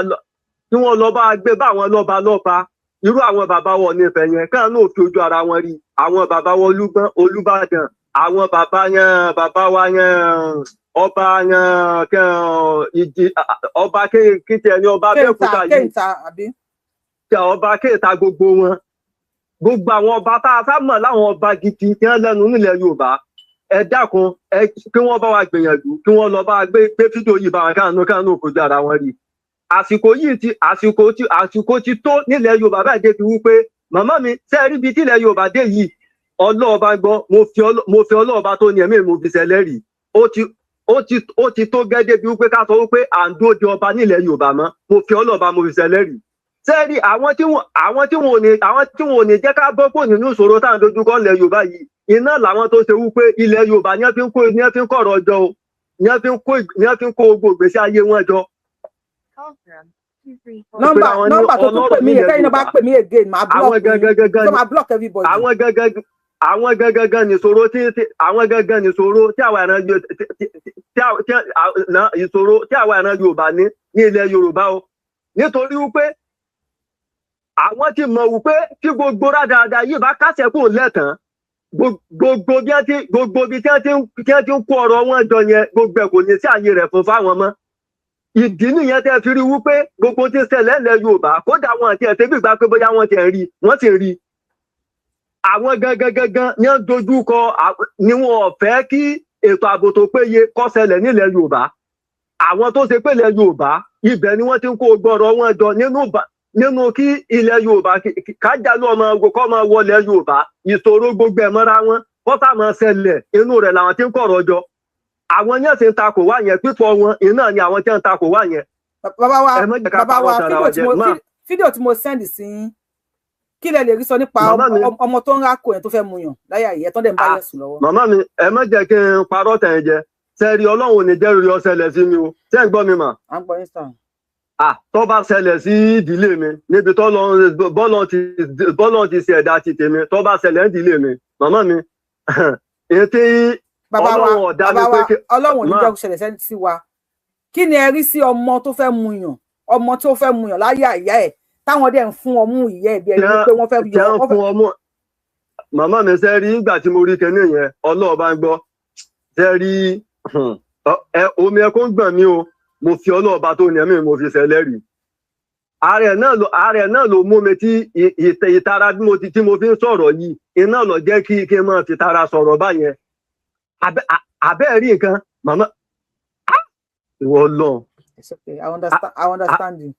kí wọ́n lọ bá wa gbé bá àwọn lọ́ba lọ́ba, irú àwọn bàbá wọn nífẹ̀ẹ́ yẹn, káà náà fi ojú ara wọn rí. Àwọn bàbá wọn Olúgbọ́n, Olúbàdàn, àwọn bàbá yẹn, bàbá wa yẹn, ọba yẹn, kẹ́ ìdí ọba kéńtì ẹni ọba Abẹ́òkúta yìí, Kéńtà àbí? Kí ọba kéèta, gbogbo wọn, gbogbo àwọn ọba tá a sá mọ̀ láwọn ọba gidi tí wọ́n lẹ́nu nílẹ̀ Yorùbá, ẹ dákun, ẹ kí wọ́n bá wa gbìyànjú, kí wọ́n lọ bá wa gbé fídíò yìí bá wọn, káànú fojú ara wọn rí. Àsìkò yìí ti àsìkò ti tó nílẹ̀ Yorùbá báyìí débi wípé, màmá mi, ṣé ẹ rí ibi tílẹ̀ Yorùbá dé yìí? Ọlọ́ọ̀ba gbọ́, mo fi Ọlọ́ọ̀ba tó ní ẹ̀mí mo fi ṣẹlẹ́rìí, ó ti tó gẹ́ débi wípé ká sọ wípé à ń dúró de ọba nílẹ̀ Yorùbá mọ́. Mo fi Ọlọ́ọ̀ba mo fi ṣẹlẹ́rìí. Sẹ́ẹ̀rí àwọn tí wọn ò ní jẹ́ ká bọ́ kó nínú ìṣòro tá à ń dojúkọ nílẹ̀ Yorùbá yìí, iná làwọn tó ṣe wípé ilẹ̀ Yorùbá ní wọ́n fi ń kó, ní wọ́n fi ń kọ̀rọ̀ jọ o, ní wọ́n fi ń kó gbogbo ìgbésí ayé wọn jọ. Nọ́mbà àwọn ní nọ́mbà tó tún ọlọ́rọ̀ pè mí yẹn, nílẹ̀ kẹ́yìn náà bá Yorùbá. pè mí again, màá block Àwọn yín. gangan gangan Tó máa block everybody. Àwọn gangan gan nìṣòro tí àwọn gangan nìṣòro tí àwa ìran ìṣòro tí àwa ìran Yorùbá ní ní ilẹ̀ Yorùbá o, nítorí wípé àwọn ti mọ̀ wípé tí gbogbo rádaràda yìí bá kásẹ̀ kúrò lẹ́tàn, gbogbo bí tí wọ́n ti ń kó ọ̀rọ̀ wọn jọ yẹn, gbogbo ẹ̀ kò ní sí àyè rẹ̀ fún fáwọn mọ́. Ìdí nìyẹn tẹ́ fi rí wípé gbogbo tí ń ṣẹlẹ̀ ńlẹ̀ Yorùbá, kódà wọn àti ẹ̀sẹ̀ bí ìgbà pé bóyá wọ́n ti ń rí, wọ́n sì ń rí. Àwọn gangan gangan ní wọ́n dojú kọ ni wọn ò fẹ́ kí ètò ààbò tó péye kó ṣẹlẹ̀ nílẹ̀ Yorùbá. Àwọn tó ṣe pé ilẹ̀ Yorùbá, ibẹ̀ ni wọ́n ti ń kó gbọ́rọ̀ wọn jọ nínú kí ilẹ̀ Yorùbá kájàlú ọmọ ogun kọ́ máa wọlé Yorùbá, ìṣòro gbogbo ẹ̀ mọ́ra wọn kọ́sà máa ṣẹlẹ̀, inú rẹ̀ làwọn ti ń kọ̀rọ̀ jọ. Àwọn yẹn sì ń takò wá yẹn, pípọ̀ wọn iná ni àwọn tí ń takò wá yẹn. Bàbá wa, Ẹ má jẹ́ ká bàbá wa, parọ́ tara fídíò wa tí jẹ. mo Má fídíò tí mo send sí yín, kí lẹ lè rí sọ nípa Màmá mi, ọmọ tó ń rákò yẹn, tó fẹ́ mu yàn láyà yìí, ẹ̀ tó dẹ̀ ń bá ah, yẹn sùn lọ́wọ́? Màmá mi, ẹ má jẹ́ kí n parọ́ tẹ̀ ẹ́ jẹ. Sẹ́ẹ̀rì, Ọlọ́run ò ní jẹ́ rí ọṣẹlẹ̀ sí mi o. Ṣé ń gbọ́ mi mà? À ń gbọ́ yín sàn. Ah, tó bá ṣẹlẹ̀ sí ìdílé mi, níbi bọ́lọ̀ ti ṣe ẹ̀dá ti tèmi, tó bá ṣẹlẹ̀ ní ìdílé mi, màmá mi, èyí tí Bàbá wa, Ọlọ́run ọ̀dá bàbá mi pé wa, kí Ọlọ́run ò ní má jẹ́ kó ṣẹlẹ̀ sẹ́ni sí wa. Kí ni ẹ rí sí ọmọ tó fẹ́ muyàn, ọmọ tó fẹ́ muyàn láyé àyà ẹ̀, táwọn dẹ̀ ń fún ọmú ìyá ẹ̀ bí ẹni pé wọ́n fẹ́ tí yọ wọ́n wọ́n fẹ́ fún ọmú? Màmá mi, ṣe rí ìgbà tí mo rí kinní yẹn, Ọlọ́run bá ń gbọ́, ṣe rí ẹ, omi ẹkún gbọ̀n mí o. Mo fi Ọlọ́ọ̀bá tó ní ẹ̀mí, mo fi ṣẹlẹ́rìí. Ààrẹ náà ló mú mi tí ìtara bí mo ti tí mo fi ń sọ̀rọ̀ yìí, iná lọ jẹ́ kí n máa fi tara sọ̀rọ̀ báyẹn. Àbẹ́ rí nǹkan, màmá, ìwọ lọ. It's okay. I understand, I understand you.